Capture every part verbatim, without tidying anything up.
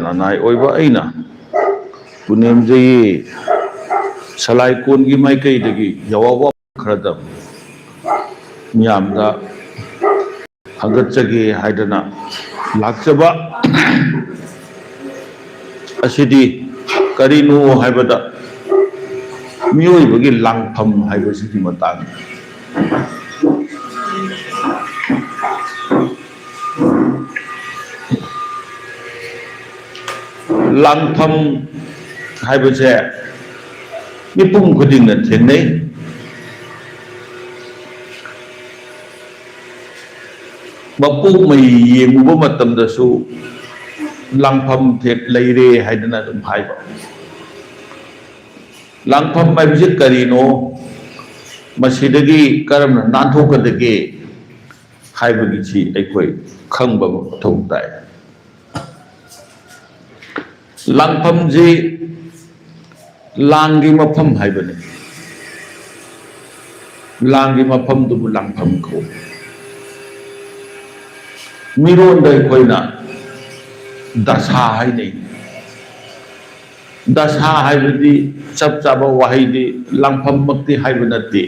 ꯅꯅꯥꯏ ꯑꯣꯏꯕ ꯑꯩꯅ ꯄꯨꯅꯦꯝꯖꯩꯌꯦ꯫ ꯁꯂꯥꯏꯀꯣꯟꯒꯤ ꯃꯥꯏꯀꯩꯗꯒꯤ ꯌꯥꯋꯥꯋꯥ ꯈꯔꯗ ꯃꯤꯌꯥꯝꯗ ꯊꯥꯒꯠꯆꯒꯦ ꯍꯥꯏꯗꯅ ꯂꯥꯛꯆꯕ ꯑꯁꯤꯗꯤ ꯀꯔꯤꯅꯣ ꯍꯥꯏꯕꯗ, ꯃꯤꯑꯣꯏꯕꯒꯤ ꯂꯥꯡꯐꯝ ꯍꯥꯏꯕꯁꯤꯒꯤ ꯃꯇꯥꯡꯗ꯫ ꯂꯥꯡꯐꯝ ꯍꯥꯏꯕꯁꯦ ꯃꯤꯄꯨꯝ ꯈꯨꯗꯤꯡꯅ ꯊꯦꯡꯅꯩ꯫ ꯃꯄꯣꯛ ꯃꯩ ꯌꯦꯡꯉꯨꯕ ꯃꯇꯝꯗꯁꯨ ꯂꯥꯡꯐꯝ ꯊꯦꯛ ꯂꯩꯔꯦ ꯍꯥꯏꯗꯅ ꯑꯗꯨꯝ ꯍꯥꯏꯕ꯫ ꯂꯥꯡꯐꯝ ꯍꯥꯏꯕꯁꯤ ꯀꯔꯤꯅꯣ? ꯃꯁꯤꯗꯒꯤ ꯀꯔꯝꯅ ꯅꯥꯟꯊꯣꯛꯀꯗꯒꯦ ꯍꯥꯏꯕꯒꯤꯁꯤ ꯑꯩꯈꯣꯏ ꯈꯪꯕ ꯃꯊꯧ ꯇꯥꯏ꯫ ꯂꯥꯡꯐꯝꯁꯤ ꯂꯥꯡꯒꯤ ꯃꯐꯝ ꯍꯥꯏꯕꯅꯤ꯫ ꯂꯥꯡꯒꯤ ꯃꯐꯝꯗꯨꯕꯨ ꯂꯥꯡꯐꯝ ꯀꯧꯏ꯫ ꯃꯤꯔꯣꯟꯗ ꯑꯩꯈꯣꯏꯅ ꯗꯁꯥ ꯍꯥꯏꯅꯩ꯫ ꯗꯁꯥ ꯍꯥꯏꯕꯗꯤ ꯆꯞ ꯆꯥꯕ ꯋꯥꯍꯩꯗꯤ ꯂꯥꯡꯐꯝꯃꯛꯇꯤ ꯍꯥꯏꯕ ꯅꯠꯇꯦ꯫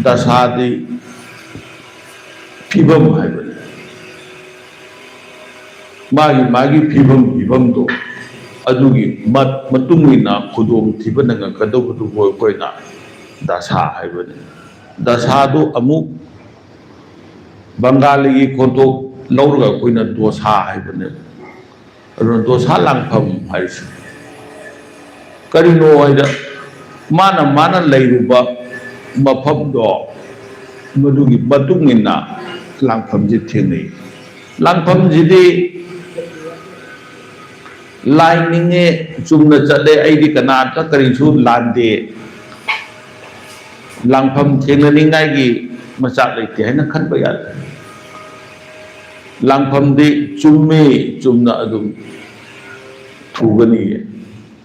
ꯗꯁꯥꯗꯤ ꯐꯤꯕꯝ ꯍꯥꯏꯕꯅꯤ꯫ ꯃꯥꯒꯤ ꯃꯥꯒꯤ ꯐꯤꯕꯝ ꯐꯤꯕꯝꯗꯣ ꯑꯗꯨꯒꯤ ꯃ-, ꯃꯇꯨꯡ ꯏꯟꯅ ꯈꯨꯗꯣꯡꯊꯤꯕ ꯅꯪꯉꯛꯀꯗꯧꯕꯗꯨꯕꯨ ꯑꯩꯈꯣꯏꯅ ꯗꯁꯥ ꯍꯥꯏꯕꯅꯤ꯫ ꯗꯁꯥꯗꯨ ꯑꯃꯨꯛ ꯕꯪꯒꯥꯂꯤꯒꯤ ꯈꯣꯟꯊꯣꯛ ꯂꯧꯔꯒ ꯑꯩꯈꯣꯏꯅ ꯗꯣꯁꯥ ꯍꯥꯏꯕꯅꯦꯕ꯫ ꯑꯗꯨꯅ ꯗꯣꯁꯥ ꯂꯥꯡꯐꯝ ꯍꯥꯏꯔꯤꯁꯦ ꯀꯔꯤꯅꯣ ꯍꯥꯏꯗ, ꯃꯥꯅ ꯃꯥꯅ ꯂꯩꯔꯨꯕ ꯃꯐꯝꯗꯣ, ꯃꯗꯨꯒꯤ ꯃꯇꯨꯡ ꯏꯟꯅ ꯂꯥꯡꯐꯝꯁꯤ ꯊꯦꯡꯅꯩ꯫ ꯂꯥꯡꯐꯝꯁꯤꯗꯤ ꯂꯥꯏꯅꯤꯡꯉꯦ, ꯆꯨꯝꯅ ꯆꯠꯂꯦ, ꯑꯩꯗꯤ ꯀꯅꯥꯝꯇ ꯀꯔꯤꯁꯨ ꯂꯥꯟꯗꯦ, ꯂꯥꯡꯐꯝ ꯊꯦꯡꯅꯅꯤꯡꯉꯥꯏꯒꯤ ꯃꯆꯥꯛ ꯂꯩꯇꯦ ꯍꯥꯏꯅ ꯈꯟꯕ ꯌꯥꯗꯦ꯫ ꯂꯥꯡꯐꯝꯗꯤ ꯆꯨꯝꯃꯤ, ꯆꯨꯝꯅ ꯑꯗꯨꯝ ꯊꯨꯒꯅꯤ,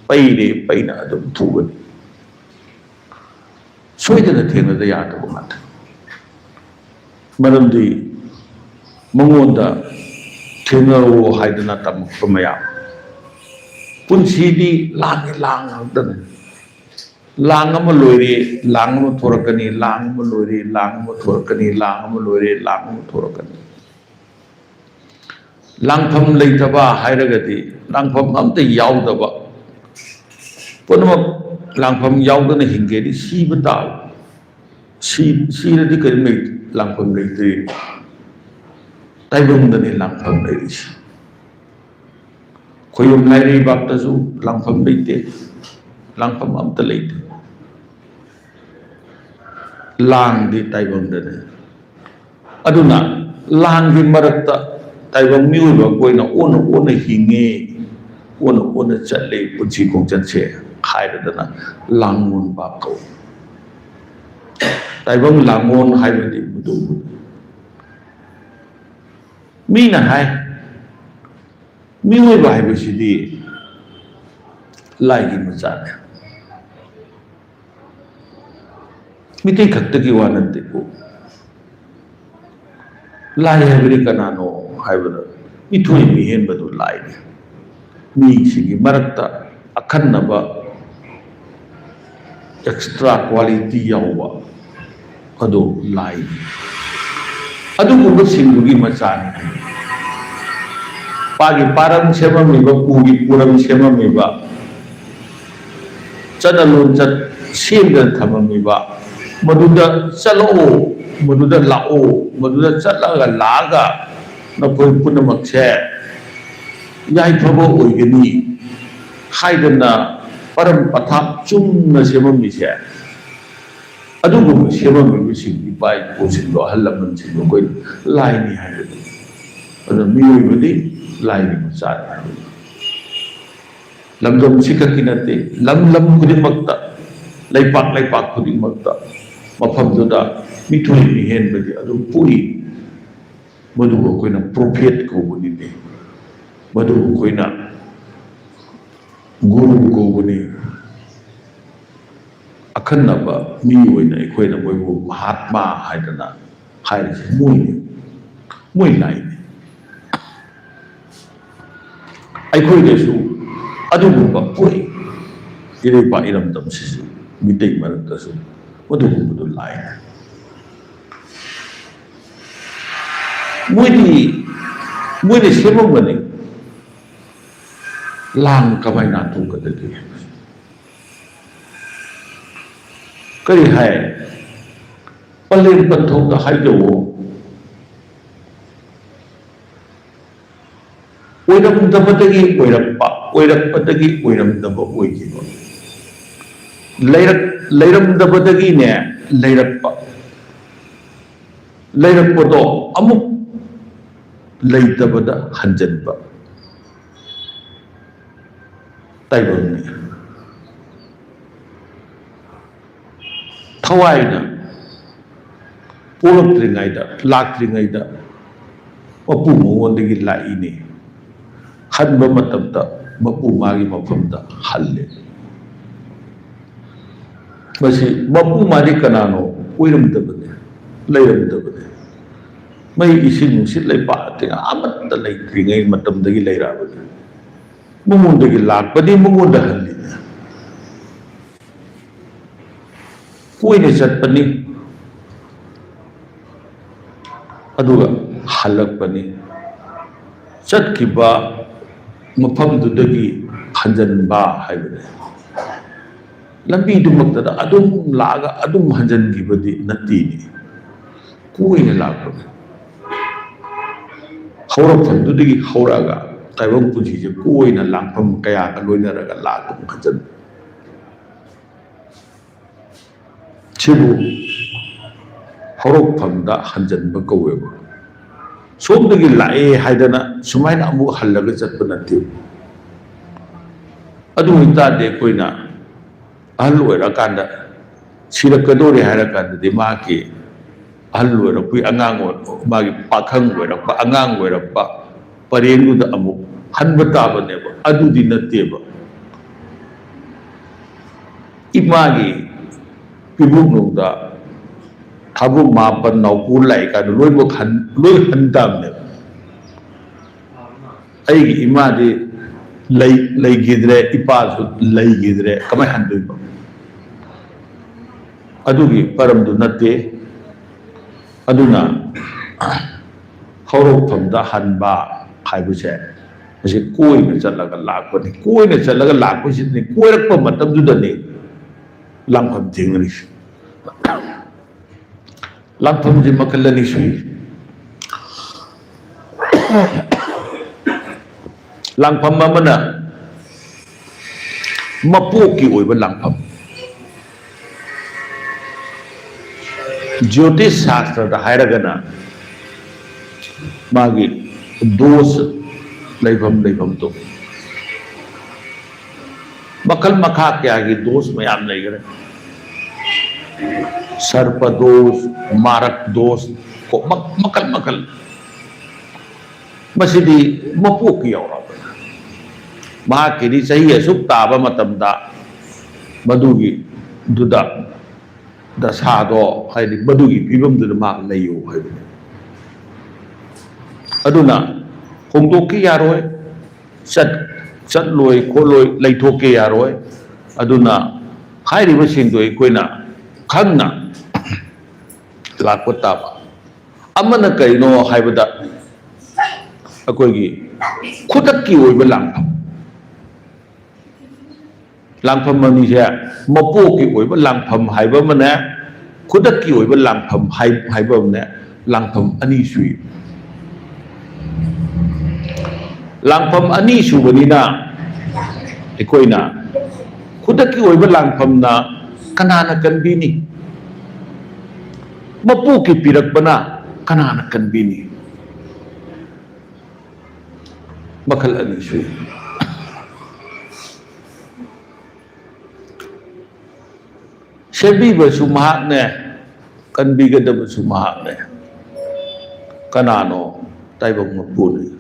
ꯄꯩꯔꯦ, ꯄꯩꯅ ꯑꯗꯨꯝ ꯊꯨꯒꯅꯤ꯫ ꯁꯣꯏꯗꯅ ꯊꯦꯡꯅꯗ ꯌꯥꯗꯕ ꯉꯥꯛꯇꯅꯤ꯫ ꯃꯔꯝꯗꯤ ꯃꯉꯣꯟꯗ ꯁꯤꯟꯅꯔꯣ ꯍꯥꯏꯗꯅ ꯇꯝꯃꯛꯄ ꯃꯌꯥꯝ꯫ ꯄꯨꯟꯁꯤꯗꯤ ꯂꯥꯡꯒꯤ ꯂꯥꯡ ꯉꯥꯛꯇꯅꯤ꯫ ꯂꯥꯡ ꯑꯃ ꯂꯣꯏꯔꯦ, ꯂꯥꯡ ꯑꯃ ꯊꯣꯔꯛꯀꯅꯤ, ꯂꯥꯡ ꯑꯃ ꯂꯣꯏꯔꯦ, ꯂꯥꯡ ꯑꯃ ꯊꯣꯔꯛꯀꯅꯤ, ꯂꯥꯡ ꯑꯃ ꯂꯣꯏꯔꯦ, ꯂꯥꯡ ꯑꯃ ꯊꯣꯔꯛꯀꯅꯤ꯫ ꯂꯥꯡꯐꯝ ꯂꯩꯇꯕ ꯍꯥꯏꯔꯒꯗꯤ ꯂꯥꯡꯐꯝ ꯑꯝꯇ ꯌꯥꯎꯗꯕ, ꯄꯨꯝꯅꯃꯛ ꯂꯥꯡꯐꯝ ꯌꯥꯎꯗꯅ ꯍꯤꯡꯒꯦꯗꯤ ꯁꯤꯕ ꯇꯥꯕ꯫ ꯁꯤ-, ꯁꯤꯔꯗꯤ ꯀꯔꯤꯝ ꯂꯩ-, ꯂꯥꯡꯐꯝ ꯂꯩꯇ꯭ꯔꯦ꯫ ꯇꯥꯏꯕꯪꯗꯅꯤ ꯂꯥꯡꯐꯝ ꯂꯩꯔꯤꯁꯤ꯫ ꯈꯣꯏꯕꯨꯝ ꯂꯥꯏꯔꯩꯕꯥꯛꯇꯁꯨ ꯂꯥꯡꯐꯝ ꯂꯩꯇꯦ, ꯂꯥꯡꯐꯝ ꯑꯝꯇ ꯂꯩꯇꯦ꯫ ꯂꯥꯡꯗꯤ ꯇꯥꯏꯕꯪꯗꯅꯤ꯫ ꯑꯗꯨꯅ ꯂꯥꯡꯒꯤ ꯃꯔꯛꯇ ꯇꯥꯏꯕꯪ ꯃꯤꯑꯣꯏꯕ ꯑꯩꯈꯣꯏꯅ ꯑꯣꯟꯅ ꯑꯣꯟꯅ ꯍꯤꯡꯉꯤ, ꯑꯣꯟꯅ ꯑꯣꯟꯅ ꯆꯠꯂꯤ ꯄꯨꯟꯁꯤ ꯈꯣꯡꯆꯠꯁꯦ ꯍꯥꯏꯔꯗꯅ ꯂꯥꯡꯑꯣꯟ ꯚꯥꯞ ꯀꯧꯏ꯫ ꯇꯥꯏꯕꯪ ꯂꯥꯡꯑꯣꯟ ꯍꯥꯏꯕꯗꯤ ꯃꯗꯨ ꯃꯤꯅ ꯍꯥꯏ, ꯃꯤꯑꯣꯏꯕ ꯍꯥꯏꯕꯁꯤꯗꯤ ꯂꯥꯏꯒꯤ ꯃꯆꯥꯅꯦ꯫ ꯃꯤꯇꯩ ꯈꯛꯇꯒꯤ ꯋꯥ ꯅꯠꯇꯦꯀꯣ꯫ ꯂꯥꯏ ꯍꯥꯏꯕꯗꯤ ꯀꯅꯥꯅꯣ ꯍꯥꯏꯕꯗ ꯃꯤꯊꯣꯏ ꯃꯤꯍꯦꯟꯕꯗꯨ ꯂꯥꯏꯅꯤ꯫ ꯃꯤꯁꯤꯡꯒꯤ ꯃꯔꯛꯇ ꯑꯈꯟꯅꯕ extra quality ꯌꯥꯎꯕ ꯑꯗꯨ ꯂꯥꯏꯅꯤ꯫ ꯑꯗꯨꯒꯨꯝꯕꯁꯤꯡꯗꯨꯒꯤ ꯃꯆꯥꯅꯤ꯫ ꯄꯥꯒꯤ ꯄꯥꯔꯝ ꯁꯦꯝꯃꯝꯃꯤꯕ, ꯄꯨꯒꯤ ꯄꯨꯔꯝ ꯁꯦꯝꯃꯝꯃꯤꯕ, ꯆꯠꯅ ꯂꯣꯟꯆꯠ ꯁꯦꯝꯗꯅ ꯊꯝꯃꯝꯃꯤꯕ, ꯃꯗꯨꯗ ꯆꯠꯂꯛꯑꯣ, ꯃꯗꯨꯗ ꯂꯥꯛꯑꯣ, ꯃꯗꯨꯗ ꯆꯠꯂꯒ ꯂꯥꯛꯑꯒ ꯅꯈꯣꯏ ꯄꯨꯝꯅꯃꯛꯁꯦ ꯌꯥꯏꯐꯕ ꯑꯣꯏꯒꯅꯤ ꯍꯥꯏꯗꯅ ꯄꯔꯝ ꯄꯊꯥꯞ ꯆꯨꯝꯅ ꯁꯦꯝꯃꯝꯃꯤꯁꯦ, ꯑꯗꯨꯒꯨꯝꯕ ꯁꯦꯝꯃꯝꯃꯤꯕꯁꯤꯡ, ꯏꯄꯥ ꯏꯄꯨꯁꯤꯡꯗꯣ, ꯑꯍꯜ ꯂꯃꯟꯁꯤꯡꯗꯣ ꯑꯩꯈꯣꯏ ꯂꯥꯏꯅꯤ ꯍꯥꯏꯕꯅꯤ꯫ ꯑꯗꯨꯅ ꯃꯤꯑꯣꯏꯕꯗꯤ ꯂꯥꯏꯒꯤ ꯃꯆꯥꯅꯤ ꯍꯥꯏꯕꯅꯤ꯫ ꯂꯝꯗꯝꯁꯤ ꯈꯛꯀꯤ ꯅꯠꯇꯦ, ꯂꯝ ꯂꯝ ꯈꯨꯗꯤꯡꯃꯛꯇ, ꯂꯩꯄꯥꯛ ꯂꯩꯄꯥꯛ ꯈꯨꯗꯤꯡꯃꯛꯇ, ꯃꯐꯝꯗꯨꯗ ꯃꯤꯊꯣꯏ ꯃꯤꯍꯦꯟꯕꯗꯤ ꯑꯗꯨꯝ ꯄꯣꯛꯏ꯫ ꯃꯗꯨꯕꯨ ꯑꯩꯈꯣꯏꯅ prophet ꯀꯧꯕꯅꯤꯅꯦ, ꯃꯗꯨꯕꯨ ꯑꯩꯈꯣꯏꯅ ꯒꯨꯔꯨ ꯀꯧꯕꯅꯤ꯫ ꯑꯈꯟꯅꯕ ꯃꯤ ꯑꯣꯏꯅ ꯑꯩꯈꯣꯏꯅ ꯃꯣꯏꯕꯨ ꯃꯍꯥꯠꯃꯥ ꯍꯥꯏꯗꯅ ꯍꯥꯏꯔꯤꯁꯦ ꯃꯣꯏꯅꯤ, ꯃꯣꯏ ꯂꯥꯏꯅꯤ꯫ ꯑꯩꯈꯣꯏꯗꯁꯨ ꯑꯗꯨꯒꯨꯝꯕ ꯄꯣꯛꯏ꯫ ꯏꯔꯩꯄꯥꯛ ꯏꯔꯝꯗꯝꯁꯤꯁꯨ ꯃꯤꯇꯩ ꯃꯔꯛꯇꯁꯨ ꯃꯗꯨꯒꯨꯝꯕꯗꯨ ꯂꯥꯛꯏ꯫ ꯃꯣꯏꯗꯤ, ꯃꯣꯏꯅ ꯁꯦꯝꯃꯝꯕꯅꯤ꯫ ꯂꯥꯟ ꯀꯃꯥꯏꯅ ꯅꯥꯟꯊꯣꯛꯀꯗꯒꯦ? ꯀꯔꯤ ꯍꯥꯏ? ꯄꯂꯦꯝ ꯄꯟꯊꯧꯗ ꯍꯥꯏꯖꯧꯋꯣ꯫ ꯑꯣꯏꯔꯝꯗꯕꯗꯒꯤ ꯑꯣꯏꯔꯛꯄ, ꯑꯣꯏꯔꯛꯄꯗꯒꯤ ꯑꯣꯏꯔꯝꯗꯕ ꯑꯣꯏꯈꯤꯕ꯫ ꯂꯩꯔꯛ-, ꯂꯩꯔꯝꯗꯕꯗꯒꯤꯅꯦ ꯂꯩꯔꯛꯄ꯫ ꯂꯩꯔꯛꯄꯗꯣ ꯑꯃꯨꯛ ꯂꯩꯇꯕꯗ ꯍꯟꯖꯤꯟꯕ ꯇꯥꯏꯕꯪꯅꯤ꯫ ꯊꯋꯥꯏꯅ ꯄꯣꯛꯂꯛꯇ꯭ꯔꯤꯉꯩꯗ, ꯂꯥꯛꯇ꯭ꯔꯤꯉꯩꯗ ꯃꯄꯨ ꯃꯉꯣꯟꯗꯒꯤ ꯂꯥꯛꯏꯅꯤ꯫ ꯍꯟꯕ ꯃꯇꯝꯗ ꯃꯄꯨ ꯃꯥꯒꯤ ꯃꯐꯝꯗ ꯍꯜꯂꯦ꯫ ꯃꯁꯤ ꯃꯄꯨ ꯃꯥꯗꯤ ꯀꯅꯥꯅꯣ? ꯑꯣꯏꯔꯝꯗꯕꯅꯤ, ꯂꯩꯔꯝꯗꯕꯅꯤ꯫ ꯃꯩ, ꯏꯁꯤꯡ, ꯅꯨꯡꯁꯤꯠ, ꯂꯩꯄꯥꯛ, ꯑꯇꯤꯌꯥ ꯑꯃꯠꯇ ꯂꯩꯇ꯭ꯔꯤꯉꯩ ꯃꯇꯝꯗꯒꯤ ꯂꯩꯔꯛꯑꯕꯅꯤ꯫ ꯃꯉꯣꯟꯗꯒꯤ ꯂꯥꯛꯄꯅꯤ, ꯃꯉꯣꯟꯗ ꯍꯜꯂꯤꯅꯤ꯫ ꯀꯣꯏꯅ ꯆꯠꯄꯅꯤ, ꯑꯗꯨꯒ ꯍꯜꯂꯛꯄꯅꯤ꯫ ꯆꯠꯈꯤꯕ ꯃꯐꯝꯗꯨꯗꯒꯤ ꯍꯟꯖꯟꯕ ꯍꯥꯏꯕꯅꯤ꯫ ꯂꯝꯕꯤꯗꯨꯃꯛꯇꯗ ꯑꯗꯨꯝ ꯂꯥꯛꯑꯒ ꯑꯗꯨꯝ ꯍꯟꯖꯟꯈꯤꯕꯗꯤ ꯅꯠꯇꯦꯅꯦ꯫ ꯀꯣꯏꯅ ꯂꯥꯛꯄꯅꯤ꯫ ꯍꯧꯔꯛꯐꯝꯗꯨꯗꯒꯤ ꯍꯧꯔꯛꯑꯒ ꯇꯥꯏꯕꯪ ꯄꯨꯟꯁꯤꯁꯦ ꯀꯣꯏꯅ ꯂꯥꯡꯐꯝ ꯀꯌꯥꯒ ꯂꯣꯏꯅꯔꯒ ꯂꯥꯛꯄ ꯍꯟꯖꯟꯕ꯫ ꯁꯤꯕꯨ ꯍꯧꯔꯛꯐꯝꯗ ꯍꯟꯖꯟꯕ ꯀꯧꯋꯦꯕ꯫ ꯁꯣꯝꯗꯒꯤ ꯂꯥꯛꯑꯦ ꯍꯥꯏꯗꯅ ꯁꯨꯃꯥꯏꯅ ꯑꯃꯨꯛ ꯍꯜꯂꯒ ꯆꯠꯄ ꯅꯠꯇꯦ꯫ ꯑꯗꯨ ꯑꯣꯏꯇꯥꯔꯗꯤ ꯑꯩꯈꯣꯏꯅ ꯑꯍꯜ ꯑꯣꯏꯔꯛꯑꯀꯥꯟꯗ ꯁꯤꯔꯛꯀꯗꯧꯔꯦ ꯍꯥꯏꯔꯀꯥꯟꯗꯗꯤ ꯃꯥꯒꯤ ꯑꯍꯜ ꯑꯣꯏꯔꯛꯄꯒꯤ ꯑꯉꯥꯡ ꯑꯣꯏ-, ꯃꯥꯒꯤ ꯄꯥꯈꯪ ꯑꯣꯏꯔꯛꯄ, ꯑꯉꯥꯡ ꯑꯣꯏꯔꯛꯄ ꯄꯔꯦꯡꯗꯨꯗ ꯑꯃꯨꯛ ꯍꯟꯕ ꯇꯥꯕꯅꯦꯕ꯫ ꯑꯗꯨꯗꯤ ꯅꯠꯇꯦꯕ꯫ ꯏꯃꯥꯒꯤ ꯄꯤꯕꯨꯛꯅꯨꯡꯗ ꯊꯥꯕꯨ ꯃꯥꯄꯟ ꯅꯥꯎꯄꯨ ꯂꯥꯛꯏ ꯀꯥꯟꯗ ꯂꯣꯏꯅꯃꯛ ꯍꯟ-, ꯂꯣꯏ ꯍꯟ ꯇꯥꯕꯅꯦꯕ꯫ ꯑꯩꯒꯤ ꯏꯃꯥꯗꯤ ꯂꯩ ꯂꯩꯈꯤꯗ꯭ꯔꯦ, ꯏꯄꯥꯁꯨ ꯂꯩꯈꯤꯗ꯭ꯔꯦ, ꯀꯃꯥꯏꯅ ꯍꯟꯗꯣꯏꯕ? ꯑꯗꯨꯒꯤ ꯄꯔꯝꯗꯨ ꯅꯠꯇꯦ꯫ ꯑꯗꯨꯅ ꯍꯧꯔꯛꯐꯝꯗ ꯍꯟꯕ ꯍꯥꯏꯕꯁꯦ, ꯃꯁꯤ ꯀꯣꯏꯅ ꯆꯠꯂꯒ ꯂꯥꯛꯄꯅꯤ꯫ ꯀꯣꯏꯅ ꯆꯠꯂꯒ ꯂꯥꯛꯄꯁꯤꯗꯅꯤ, ꯀꯣꯏꯔꯛꯄ ꯃꯇꯝꯗꯨꯗꯅꯤ ꯂꯥꯡꯐꯝ ꯊꯦꯡꯅꯔꯤꯁꯦ꯫ ꯂꯥꯡꯐꯝꯁꯤ ꯃꯈꯜ ꯑꯅꯤ ꯁꯨꯏ꯫ ꯂꯥꯡꯐꯝ ꯑꯃꯅ ꯃꯄꯣꯛꯀꯤ ꯑꯣꯏꯕ ꯂꯥꯡꯐꯝ꯫ ꯖ꯭ꯌꯣꯇꯤꯁ ꯁꯥꯁꯇ꯭ꯔꯗ ꯍꯥꯏꯔꯒꯅ ꯃꯥꯒꯤ ꯗꯣꯁ ꯂꯩꯐꯝ ꯂꯩꯐꯝꯗꯣ ꯃꯈꯜ ꯃꯈꯥ ꯀꯌꯥꯒꯤ ꯗꯣꯁ ꯃꯌꯥꯝ ꯂꯩꯈ꯭ꯔꯦ꯫ ꯁꯔꯄ ꯗꯣꯁ, ꯃꯥꯔꯛ ꯗꯣꯁ, ꯀꯣ, ꯃ-, ꯃꯈꯜ ꯃꯈꯜ꯫ ꯃꯁꯤꯗꯤ ꯃꯄꯣꯛꯀꯤ ꯌꯥꯎꯔꯛꯑꯕꯅꯤ꯫ ꯃꯍꯥꯛꯀꯤꯗꯤ ꯆꯍꯤ ꯑꯁꯨꯛ ꯇꯥꯕ ꯃꯇꯝꯗ ꯃꯗꯨꯒꯤ ꯗꯨꯗ ꯗꯁꯥꯗꯣ, ꯍꯥꯏꯗꯤ ꯃꯗꯨꯒꯤ ꯐꯤꯕꯝꯗꯨꯗ ꯃꯍꯥꯛ ꯂꯩꯌꯨ ꯍꯥꯏꯕꯅꯤ꯫ ꯑꯗꯨꯅ ꯍꯣꯡꯗꯣꯛꯈꯤ ꯌꯥꯔꯣꯏ, ꯆꯠ-, ꯆꯠꯂꯣꯏ ꯈꯣꯠꯂꯣꯏ ꯂꯩꯊꯣꯛꯀꯦ ꯌꯥꯔꯣꯏ꯫ ꯑꯗꯨꯅ ꯍꯥꯏꯔꯤꯕꯁꯤꯡꯗꯣ ꯑꯩꯈꯣꯏꯅ ꯈꯪꯅ ꯂꯥꯛꯄ ꯇꯥꯕ꯫ ꯑꯃꯅ ꯀꯔꯤꯅꯣ ꯍꯥꯏꯕꯗ, ꯑꯩꯈꯣꯏꯒꯤ ꯈꯨꯗꯛꯀꯤ ꯑꯣꯏꯕ ꯂꯥꯡꯐꯝ꯫ ꯂꯥꯡꯐꯝ ꯑꯅꯤꯁꯦ, ꯃꯄꯣꯛꯀꯤ ꯑꯣꯏꯕ ꯂꯥꯡꯐꯝ ꯍꯥꯏꯕ ꯑꯃꯅꯦ, ꯈꯨꯗꯛꯀꯤ ꯑꯣꯏꯕ ꯂꯥꯡꯐꯝ ꯍꯥꯏ-, ꯍꯥꯏꯕ ꯑꯃꯅꯦ, ꯂꯥꯡꯐꯝ ꯑꯅꯤ ꯁꯨꯏ꯫ ꯂꯥꯡꯐꯝ ꯑꯅꯤ ꯁꯨꯕꯅꯤꯅ ꯑꯩꯈꯣꯏꯅ ꯈꯨꯗꯛꯀꯤ ꯑꯣꯏꯕ ꯂꯥꯡꯐꯝꯅ ꯀꯅꯥꯅ ꯀꯟꯕꯤꯅꯤ? ꯃꯄꯣꯛꯀꯤ ꯄꯤꯔꯛꯄꯅ ꯀꯅꯥꯅ ꯀꯟꯕꯤꯅꯤ? ꯃꯈꯜ ꯑꯅꯤ ꯁꯨꯏ꯫ ꯁꯦꯝꯕꯤꯕꯁꯨ ꯃꯍꯥꯛꯅꯦ, ꯀꯟꯕꯤꯒꯗꯕꯁꯨ ꯃꯍꯥꯛꯅꯦ꯫ ꯀꯅꯥꯅꯣ? ꯇꯥꯏꯕꯪ ꯃꯄꯨꯅꯤ꯫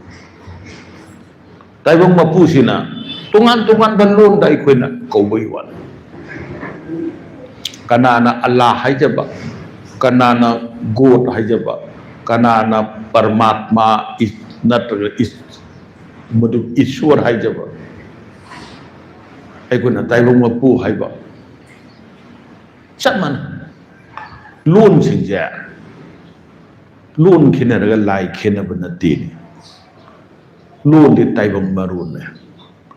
ꯇꯥꯏꯕꯪ ꯃꯄꯨꯁꯤꯅ ꯇꯣꯉꯥꯟ ꯇꯣꯉꯥꯟꯕ ꯂꯣꯟꯗ ꯑꯩꯈꯣꯏꯅ ꯀꯧꯕꯒꯤ ꯋꯥꯅꯤ꯫ ꯀꯅꯥꯅ ꯑꯜꯂꯥ ꯍꯥꯏꯖꯕ, ꯀꯅꯥꯅ ꯒꯣꯗ ꯍꯥꯏꯖꯕ, ꯀꯅꯥꯅ ꯄꯔꯃꯥꯠꯃꯥ ꯏꯁ-, ꯅꯠꯇ꯭ꯔꯒ ꯏꯁ-, ꯃꯗꯨ ꯏꯁꯣꯔ ꯍꯥꯏꯖꯕ, ꯑꯩꯈꯣꯏꯅ ꯇꯥꯏꯕꯪ ꯃꯄꯨ ꯍꯥꯏꯕ꯫ ꯆꯞ ꯃꯥꯟꯅꯩ꯫ ꯂꯣꯟꯁꯤꯡꯁꯦ, ꯂꯣꯟ ꯈꯦꯠꯅꯔꯒ ꯂꯥꯏ ꯈꯦꯠꯅꯕ ꯅꯠꯇꯦ꯫ ꯂꯣꯟꯗꯤ ꯇꯥꯏꯕꯪ ꯃꯔꯣꯟꯅꯦ꯫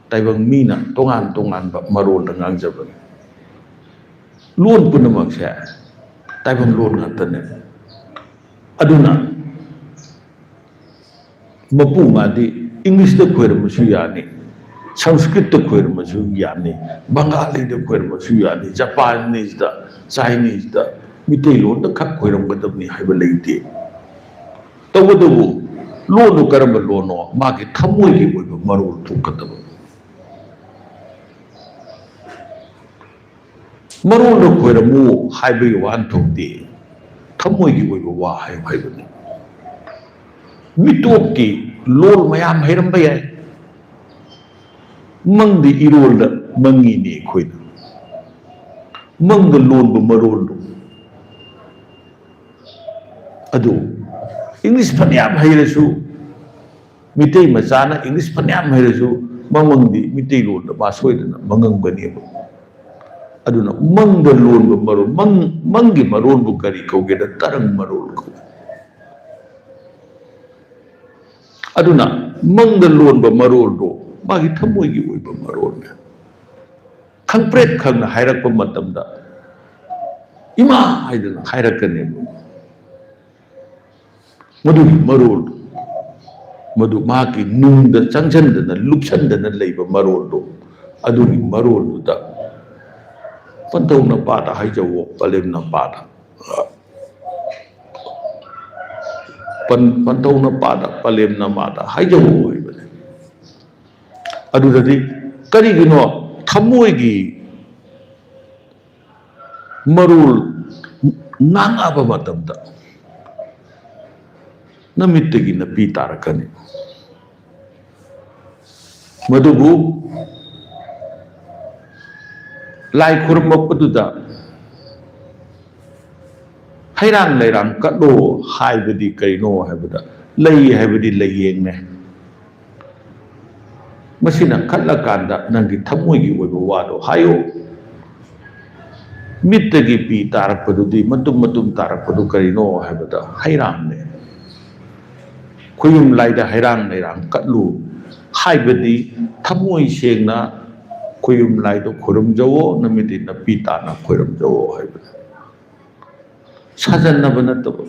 ꯇꯥꯏꯕꯪ ꯃꯤꯅ ꯇꯣꯉꯥꯟ ꯇꯣꯉꯥꯟꯕ ꯃꯔꯣꯜꯗ ꯉꯥꯡꯖꯕꯅꯤ꯫ ꯂꯣꯟ ꯄꯨꯝꯅꯃꯛꯁꯦ ꯇꯥꯏꯕꯪ ꯂꯣꯟ ꯉꯥꯛꯇꯅꯦ꯫ ꯑꯗꯨꯅ ꯃꯄꯨ ꯃꯥꯗꯤ ꯏꯪꯂꯤꯁꯇ ꯈꯣꯏꯔꯝꯕꯁꯨ ꯌꯥꯅꯤ, ꯁꯪꯁꯀ꯭ꯔꯤꯠꯇ ꯈꯣꯏꯔꯝꯕꯁꯨ ꯌꯥꯅꯤ, ꯕꯪꯒꯥꯂꯤꯗ ꯈꯣꯏꯔꯝꯕꯁꯨ ꯌꯥꯅꯤ, ꯖꯄꯥꯅꯤꯁꯇ, ꯆꯥꯏꯅꯤꯁꯇ, ꯃꯤꯇꯩꯂꯣꯟꯗ ꯈꯛ ꯈꯣꯏꯔꯝꯒꯗꯕꯅꯤ ꯍꯥꯏꯕ ꯂꯩꯇꯦ꯫ ꯇꯧꯕꯇꯕꯨ ꯂꯣꯟꯗꯨ ꯀꯔꯝꯕ ꯂꯣꯟꯅꯣ? ꯃꯥꯒꯤ ꯊꯃꯣꯏꯒꯤ ꯑꯣꯏꯕ ꯃꯔꯣꯜ ꯊꯣꯛꯀꯗꯕ꯫ ꯃꯔꯣꯜꯗ ꯈꯣꯏꯔꯝꯃꯨ ꯍꯥꯏꯕꯒꯤ ꯋꯥꯍꯟꯊꯣꯛꯇꯤ ꯊꯃꯣꯏꯒꯤ ꯑꯣꯏꯕ ꯋꯥ ꯍꯥꯏꯌꯨ ꯍꯥꯏꯕꯅꯤ꯫ ꯃꯤꯇꯣꯞꯀꯤ ꯂꯣꯜ ꯃꯌꯥꯝ ꯍꯩꯔꯝꯕ ꯌꯥꯏ꯫ ꯃꯪꯗ ꯏꯔꯣꯜꯗ ꯃꯪꯉꯤꯅꯦ ꯑꯩꯈꯣꯏꯅ꯫ ꯃꯪꯗ ꯂꯣꯟꯕ ꯃꯔꯣꯜꯗꯣ꯫ ꯑꯗꯨ ꯏꯪꯂꯤꯁ ꯐꯅꯌꯥꯝ ꯍꯩꯔꯁꯨ, ꯃꯤꯇꯩ ꯃꯆꯥꯅ ꯏꯪꯂꯤꯁ ꯐꯅꯌꯥꯝ ꯍꯩꯔꯁꯨ, ꯃꯃꯪꯗꯤ ꯃꯤꯇꯩꯂꯣꯟꯗ ꯃꯥ ꯁꯣꯏꯗꯅ ꯃꯉꯪꯕꯅꯦꯕ꯫ ꯑꯗꯨꯅ ꯃꯪꯗ ꯂꯣꯟꯕ ꯃꯔꯣꯜ, ꯃꯪ, ꯃꯪꯒꯤ ꯃꯔꯣꯜꯕꯨ ꯀꯔꯤ ꯀꯧꯒꯦꯗ? ꯇꯔꯪ ꯃꯔꯣꯜ ꯀꯧꯏ꯫ ꯑꯗꯨꯅ ꯃꯪꯗ ꯂꯣꯟꯕ ꯃꯔꯣꯜꯗꯣ ꯃꯥꯒꯤ ꯊꯃꯣꯏꯒꯤ ꯑꯣꯏꯕ ꯃꯔꯣꯜꯅꯦ꯫ ꯈꯪꯄ꯭ꯔꯦꯛ ꯈꯪꯅ ꯍꯥꯏꯔꯛꯄ ꯃꯇꯝꯗ "ꯏꯃꯥ" ꯍꯥꯏꯗꯅ ꯍꯥꯏꯔꯛꯀꯅꯦꯕ꯫ ꯃꯗꯨꯒꯤ ꯃꯔꯣꯜꯗꯣ, ꯃꯗꯨ ꯃꯍꯥꯛꯀꯤ ꯅꯨꯡꯗ ꯆꯪꯁꯤꯟꯗꯅ, ꯂꯨꯞꯁꯟꯗꯅ ꯂꯩꯕ ꯃꯔꯣꯜꯗꯣ, ꯑꯗꯨꯒꯤ ꯃꯔꯣꯜꯗꯨꯗ ꯄꯟꯊꯧꯅ ꯄꯥꯗ ꯍꯥꯏꯖꯧꯑꯣ, ꯄꯂꯦꯝꯅ ꯄꯥꯗ꯫ ꯄꯟ-, ꯄꯟꯊꯧꯅ ꯄꯥꯗ, ꯄꯂꯦꯝꯅ ꯃꯥꯗ ꯍꯥꯏꯖꯧꯑꯣ ꯍꯥꯏꯕꯅꯦ꯫ ꯑꯗꯨꯗꯗꯤ ꯀꯔꯤꯒꯤꯅꯣ ꯊꯃꯣꯏꯒꯤ ꯃꯔꯣꯜ ꯉꯥꯡꯉꯛꯑꯕ ꯃꯇꯝꯗ ꯅꯃꯤꯠꯇꯒꯤ ꯅꯄꯤ ꯇꯥꯔꯛꯀꯅꯤ꯫ ꯃꯗꯨꯕꯨ ꯂꯥꯏ ꯈꯨꯔꯨꯝꯃꯛꯄꯗꯨꯗ ꯍꯩꯔꯥꯡ ꯂꯩꯔꯥꯡ ꯀꯠꯂꯣ ꯍꯥꯏꯕꯗꯤ ꯀꯩꯅꯣ ꯍꯥꯏꯕꯗ, ꯂꯩ ꯍꯥꯏꯕꯗꯤ ꯂꯩꯌꯦꯡꯅꯦ꯫ ꯃꯁꯤꯅ ꯈꯠꯂꯀꯥꯟꯗ ꯅꯪꯒꯤ ꯊꯃꯣꯏꯒꯤ ꯑꯣꯏꯕ ꯋꯥꯗꯣ ꯍꯥꯏꯌꯨ꯫ ꯃꯤꯠꯇꯒꯤ ꯄꯤ ꯇꯥꯔꯛꯄꯗꯨꯗꯤ, ꯃꯇꯨꯝ ꯃꯇꯨꯝ ꯇꯥꯔꯛꯄꯗꯨ ꯀꯔꯤꯅꯣ ꯍꯥꯏꯕꯗ, ꯍꯩꯔꯥꯡꯅꯦ꯫ ꯈꯣꯌꯨꯝ ꯂꯥꯏꯗ ꯍꯩꯔꯥꯡ ꯂꯩꯔꯥꯡ ꯀꯠꯂꯨ ꯍꯥꯏꯕꯗꯤ, ꯊꯃꯣꯏ ꯁꯦꯡꯅ ꯈꯣꯌꯨꯝ ꯂꯥꯏꯗꯣ ꯈꯣꯏꯔꯝꯖꯧꯋꯣ, ꯅꯃꯤꯠꯇꯤ ꯅꯄꯤ ꯇꯥꯅ ꯈꯣꯏꯔꯝꯖꯧꯋꯣ ꯍꯥꯏꯕꯅꯤ꯫ ꯁꯥꯖꯟꯅꯕ ꯅꯠꯇꯕ,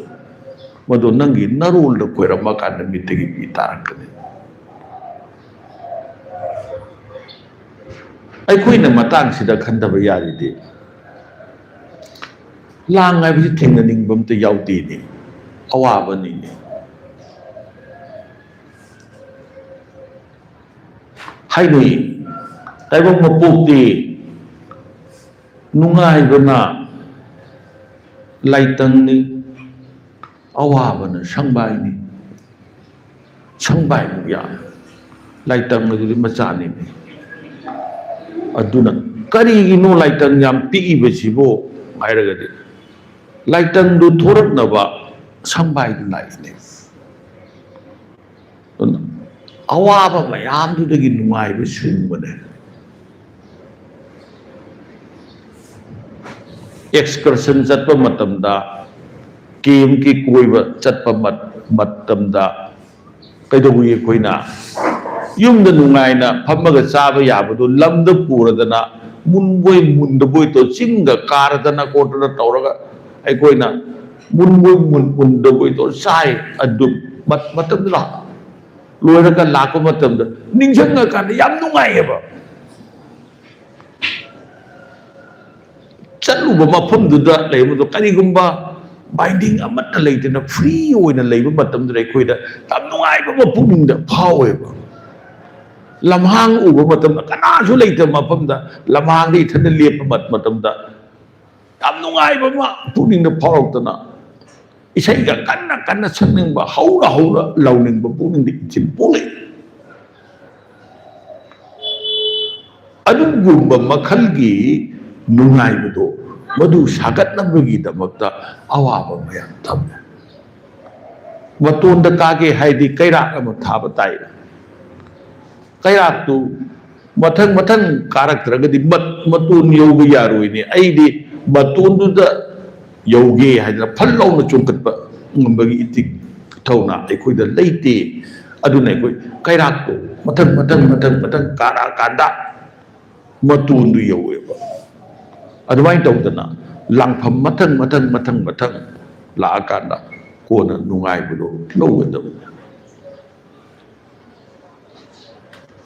ꯃꯗꯨ ꯅꯪꯒꯤ ꯅꯔꯣꯜꯗ ꯈꯣꯏꯔꯝꯃꯀꯥꯟꯗ ꯃꯤꯠꯇꯒꯤ ꯄꯤ ꯇꯥꯔꯛꯀꯅꯤ꯫ ꯑꯩꯈꯣꯏꯅ ꯃꯇꯥꯡꯁꯤꯗ ꯈꯟꯊꯕ ꯌꯥꯔꯤꯗꯤ, ꯂꯥꯡ ꯍꯥꯏꯕꯁꯤ ꯊꯦꯡꯅꯅꯤꯡꯕ ꯑꯝꯇ ꯌꯥꯎꯗꯦꯅꯦ, ꯑꯋꯥꯕꯅꯤꯅꯦ꯫ ꯍꯥꯏꯅꯩ, ꯇꯥꯏꯕꯪ ꯃꯄꯣꯛꯇꯤ ꯅꯨꯡꯉꯥꯏꯕꯅ ꯂꯥꯏꯇꯪꯅꯤ, ꯑꯋꯥꯕꯅ ꯁꯪꯕꯥꯏꯅꯤ꯫ ꯁꯪꯕꯥꯏꯕꯨ ꯌꯥꯝ, ꯂꯥꯏꯇꯪ ꯑꯗꯨꯗꯤ ꯃꯆꯥꯅꯤꯅꯦ꯫ ꯑꯗꯨꯅ ꯀꯔꯤꯒꯤꯅꯣ ꯂꯥꯏꯇꯪ ꯌꯥꯝ ꯄꯤꯛꯏꯕꯁꯤꯕꯨ ꯍꯥꯏꯔꯒꯗꯤ, ꯂꯥꯏꯇꯪꯗꯨ ꯊꯣꯔꯛꯅꯕ ꯁꯪꯕꯥꯏꯗꯨ ꯂꯥꯛꯏꯅꯦ꯫ ꯑꯗꯨꯅ ꯑꯋꯥꯕ ꯃꯌꯥꯝꯗꯨꯗꯒꯤ ꯅꯨꯡꯉꯥꯏꯕ ꯁꯨꯡꯕꯅꯦ꯫ ꯑꯦꯛꯁꯀꯔꯁꯟ ꯆꯠꯄ ꯃꯇꯝꯗ, ꯀꯦꯝꯞꯀꯤ ꯀꯣꯏꯕ ꯆꯠꯄ ꯃꯠ-, ꯃꯇꯝꯗ ꯀꯩꯗꯧꯏ? ꯑꯩꯈꯣꯏꯅ ꯌꯨꯝꯗ ꯅꯨꯡꯉꯥꯏꯅ ꯐꯝꯃꯒ ꯆꯥꯕ ꯌꯥꯕꯗꯣ ꯂꯝꯗ ꯄꯨꯔꯗꯅ, ꯃꯨꯟꯕꯣꯏ ꯃꯨꯟꯗꯕꯣꯏ ꯇꯧ, ꯆꯤꯡꯗ ꯀꯥꯔꯗꯅ ꯈꯣꯠꯇꯅ ꯇꯧꯔꯒ ꯑꯩꯈꯣꯏꯅ ꯃꯨꯟꯕꯣꯏ ꯃꯨꯟ-, ꯃꯨꯟꯗꯕꯣꯏ ꯇꯧ ꯆꯥꯏ꯫ ꯑꯗꯨ ꯃꯠ-, ꯃꯇꯝꯗꯨꯗ ꯂꯣꯏꯔꯒ ꯂꯥꯛꯄ ꯃꯇꯝꯗ ꯅꯤꯡꯁꯤꯡꯉꯀꯥꯟꯗ ꯌꯥꯝ ꯅꯨꯡꯉꯥꯏꯌꯦꯕ꯫ ꯆꯠꯂꯨꯕ ꯃꯐꯝꯗꯨꯗ ꯂꯩꯕꯗꯣ ꯀꯔꯤꯒꯨꯝꯕ ꯕꯥꯏꯟꯗꯤꯡ ꯑꯃꯠꯇ ꯂꯩꯇꯅ ꯐ꯭ꯔꯤ ꯑꯣꯏꯅ ꯂꯩꯕ ꯃꯇꯝꯗꯨꯗ ꯑꯩꯈꯣꯏꯗ ꯌꯥꯝ ꯅꯨꯡꯉꯥꯏꯕ ꯑꯃ ꯄꯨꯛꯅꯤꯡꯗ ꯐꯥꯎꯋꯦꯕ꯫ ꯂꯝꯍꯥꯡ ꯎꯕ ꯃꯇꯝꯗ, ꯀꯅꯥꯁꯨ ꯂꯩꯇꯕ ꯃꯐꯝꯗ ꯂꯝꯍꯥꯡꯗ ꯏꯊꯟꯗ ꯂꯦꯞꯄ ꯃꯠ-, ꯃꯇꯝꯗ ꯌꯥꯝ ꯅꯨꯡꯉꯥꯏꯕ ꯑꯃ ꯄꯨꯛꯅꯤꯡꯗ ꯐꯥꯎꯔꯛꯇꯅ, ꯏꯁꯩꯒ ꯀꯟꯅ ꯀꯟꯅ ꯁꯛꯅꯤꯡꯕ, ꯍꯧꯅ ꯍꯧꯅ ꯂꯥꯎꯅꯤꯡꯕ ꯄꯨꯛꯅꯤꯡꯗ ꯏꯊꯤꯜ ꯄꯣꯛꯂꯛꯏ꯫ ꯑꯗꯨꯒꯨꯝꯕ ꯃꯈꯜꯒꯤ ꯅꯨꯡꯉꯥꯏꯕꯗꯣ, ꯃꯗꯨ ꯁꯥꯒꯠꯅꯕꯒꯤꯗꯃꯛꯇ ꯑꯋꯥꯕ ꯃꯌꯥꯝ ꯊꯝꯃꯦ꯫ ꯃꯇꯣꯟꯗ ꯀꯥꯒꯦ ꯍꯥꯏꯗꯤ ꯀꯩꯔꯥꯛ ꯑꯃ ꯊꯥꯕ ꯇꯥꯏ꯫ ꯀꯩꯔꯥꯛꯇꯨ ꯃꯊꯪ ꯃꯊꯪ ꯀꯥꯔꯛꯇ꯭ꯔꯒꯗꯤ ꯃꯠ-, ꯃꯇꯣꯟ ꯌꯧꯕ ꯌꯥꯔꯣꯏꯅꯦ꯫ ꯑꯩꯗꯤ ꯃꯇꯣꯟꯗꯨꯗ ꯌꯧꯒꯦ ꯍꯥꯏꯗꯅ ꯐꯠ ꯂꯥꯎꯅ ꯆꯣꯡꯈꯠꯄ ꯉꯝꯕꯒꯤ ꯏꯊꯤꯛ ꯏꯊꯧꯅꯥ ꯑꯩꯈꯣꯏꯗ ꯂꯩꯇꯦ꯫ ꯑꯗꯨꯅ ꯑꯩꯈꯣꯏ ꯀꯩꯔꯥꯛꯇꯣ ꯃꯊꯪ ꯃꯊꯪ ꯃꯊꯪ ꯃꯊꯪ ꯀꯥꯔꯛꯑꯀꯥꯟꯗ ꯃꯇꯣꯟꯗꯨ ꯌꯧꯋꯦꯕ꯫ ꯑꯗꯨꯃꯥꯏꯅ ꯇꯧꯗꯅ ꯂꯥꯡꯐꯝ ꯃꯊꯪ ꯃꯊꯪ ꯃꯊꯪ ꯃꯊꯪ ꯂꯥꯛꯑꯀꯥꯟꯗ ꯀꯣꯟꯅ ꯅꯨꯡꯉꯥꯏꯕꯗꯣ ꯂꯧꯒꯗꯕꯅꯤ꯫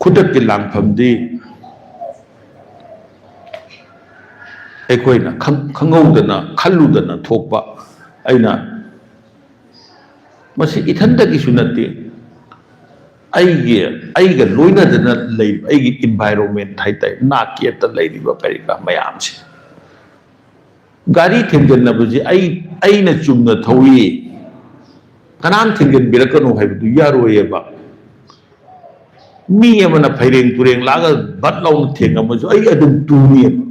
ꯈꯨꯗꯛꯀꯤ ꯂꯥꯡꯐꯝꯗꯤ ꯑꯩꯈꯣꯏꯅ ꯈꯪ-, ꯈꯪꯍꯧꯗꯅ, ꯈꯜꯂꯨꯗꯅ ꯊꯣꯛꯄ꯫ ꯑꯩꯅ, ꯃꯁꯤ ꯏꯊꯟꯇꯒꯤꯁꯨ ꯅꯠꯇꯦ, ꯑꯩꯒꯤ, ꯑꯩꯒ ꯂꯣꯏꯅꯗꯅ ꯂꯩꯕ ꯑꯩꯒꯤ environment ꯍꯥꯏꯇꯥꯔꯦ, ꯅꯥꯛ ꯌꯦꯠꯇ ꯂꯩꯔꯤꯕ ꯀꯔꯤ ꯀꯔꯥ ꯃꯌꯥꯝꯁꯦ꯫ ꯒꯥꯔꯤ ꯊꯦꯡꯖꯤꯟꯅꯕꯁꯦ ꯑꯩ, ꯑꯩꯅ ꯆꯨꯝꯅ ꯊꯧꯏ, ꯀꯅꯥꯝ ꯊꯦꯡꯖꯤꯟꯕꯤꯔꯛꯀꯅꯨ ꯍꯥꯏꯕꯗꯨ ꯌꯥꯔꯣꯏꯌꯦꯕ꯫ ꯃꯤ ꯑꯃꯅ ꯐꯩꯔꯦꯡ ꯇꯨꯔꯦꯡ ꯂꯥꯛꯑꯒ ꯚꯠ ꯂꯥꯎꯅ ꯊꯦꯡꯉꯝꯃꯁꯨ ꯑꯩ ꯑꯗꯨꯝ ꯇꯨꯅꯤꯕ꯫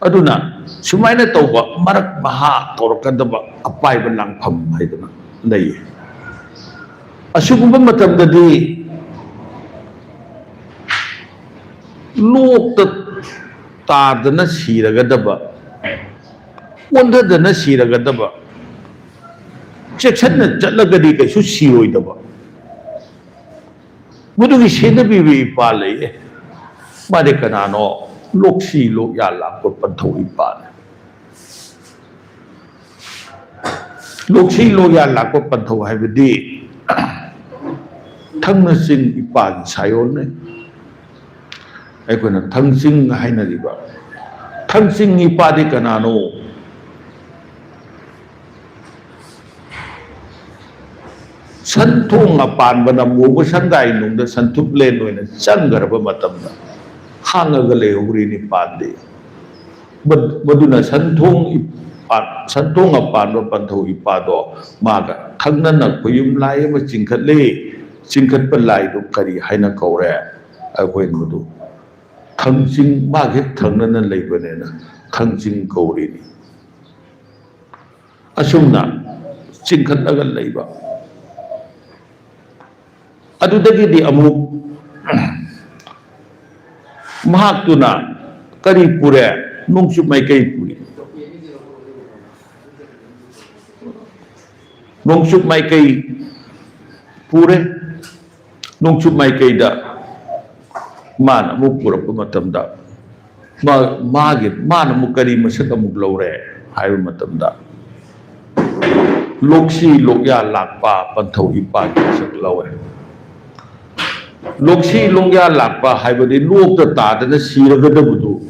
ꯑꯗꯨꯅ ꯁꯨꯃꯥꯏꯅ ꯇꯧꯕ ꯃꯔꯛ ꯃꯍꯥ ꯇꯧꯔꯛꯀꯗꯕ ꯑꯄꯥꯏꯕ ꯂꯥꯡꯐꯝ ꯍꯥꯏꯗꯅ ꯂꯩꯌꯦ꯫ ꯑꯁꯤꯒꯨꯝꯕ ꯃꯇꯝꯗꯗꯤ ꯂꯣꯛꯇ ꯇꯥꯗꯅ ꯁꯤꯔꯒꯗꯕ, ꯑꯣꯟꯊꯗꯅ ꯁꯤꯔꯒꯗꯕ, ꯆꯦꯛꯁꯤꯟꯅ ꯆꯠꯂꯒꯗꯤ ꯀꯩꯁꯨ ꯁꯤꯔꯣꯏꯗꯕ, ꯃꯗꯨꯒꯤ ꯁꯦꯟꯅꯕꯤꯕ ꯏꯄꯥ ꯂꯩꯌꯦ꯫ ꯃꯥꯗꯤ ꯀꯅꯥꯅꯣ? ꯂꯣꯛꯁꯤ ꯂꯣꯛꯌꯥ ꯂꯥꯛꯄ ꯄꯟꯊꯧ ꯏꯄꯥꯅꯤ꯫ ꯂꯣꯛꯁꯤ ꯂꯣꯛꯌꯥ ꯂꯥꯛꯄ ꯄꯟꯊꯧ ꯍꯥꯏꯕꯗꯤ ꯊꯪꯅ ꯆꯤꯡ ꯏꯄꯥꯒꯤ ꯁꯥꯏꯑꯣꯟꯅꯤ꯫ ꯑꯩꯈꯣꯏꯅ ꯊꯪꯆꯤꯡ ꯍꯥꯏꯅꯔꯤꯕ ꯊꯪꯆꯤꯡ ꯏꯄꯥꯗꯤ ꯀꯅꯥꯅꯣ? ꯁꯟꯊꯣꯡ ꯑꯄꯥꯟꯕꯅ ꯃꯣꯕ ꯁꯟꯗꯥꯏ ꯅꯨꯡꯗ ꯁꯟꯊꯨꯞꯂꯦꯟ ꯑꯣꯏꯅ ꯆꯪꯈ꯭ꯔꯕ ꯃꯇꯝꯗ ꯍꯥꯡꯉꯒ ꯂꯩꯍꯧꯔꯤꯅꯤ ꯄꯥꯟꯗꯦ꯫ ꯃꯗꯨꯅ ꯁꯟꯊꯣꯡ ꯏꯄꯥ-, ꯁꯟꯊꯣꯡ ꯑꯄꯥꯟꯕ ꯄꯟꯊꯧ ꯏꯄꯥꯗꯣ ꯃꯥꯒ ꯊꯪꯅꯅ ꯈꯣꯌꯨꯝ ꯂꯥꯏ ꯑꯃ ꯆꯤꯡꯈꯠꯂꯤ꯫ ꯆꯤꯡꯈꯠꯄ ꯂꯥꯏꯗꯨ ꯀꯔꯤ ꯍꯥꯏꯅ ꯀꯧꯔꯦ? ꯑꯩꯈꯣꯏ ꯃꯗꯨ ꯊꯪꯆꯤꯡ, ꯃꯥꯒ ꯍꯦꯛ ꯊꯪꯅꯅ ꯂꯩꯕꯅꯤꯅ ꯊꯪꯆꯤꯡ ꯀꯧꯔꯤꯅꯤ꯫ ꯑꯁꯨꯝꯅ ꯆꯤꯡꯈꯠꯂꯒ ꯂꯩꯕ ꯑꯗꯨꯗꯒꯤꯗꯤ ꯑꯃꯨꯛ ꯃꯍꯥꯛꯇꯨꯅ ꯀꯔꯤ ꯄꯨꯔꯦ? ꯅꯣꯡꯆꯨꯞ ꯃꯥꯏꯀꯩ ꯄꯨꯔꯤ꯫ ꯅꯣꯡꯆꯨꯞ ꯃꯥꯏꯀꯩ ꯄꯨꯔꯦ꯫ ꯅꯣꯡꯆꯨꯞ ꯃꯥꯏꯀꯩꯗ ꯃꯥꯅ ꯑꯃꯨꯛ ꯄꯨꯔꯛꯄ ꯃꯇꯝꯗ, ꯃꯥ-, ꯃꯥꯒꯤ, ꯃꯥꯅ ꯑꯃꯨꯛ ꯀꯔꯤ ꯃꯁꯛ ꯑꯃꯨꯛ ꯂꯧꯔꯦ ꯍꯥꯏꯕ ꯃꯇꯝꯗ, ꯂꯣꯛꯁꯤ ꯂꯣꯛꯌꯥ ꯂꯥꯛꯄ ꯄꯟꯊꯧ ꯏꯄꯥꯒꯤ ꯃꯁꯛ ꯂꯧꯔꯦ꯫ ꯂꯣꯛꯁꯤ ꯂꯣꯛꯌꯥ ꯂꯥꯛꯄ ꯍꯥꯏꯕꯗꯤ ꯂꯣꯛꯇ ꯇꯥꯗꯅ ꯁꯤꯔꯒꯗꯕꯗꯨ꯫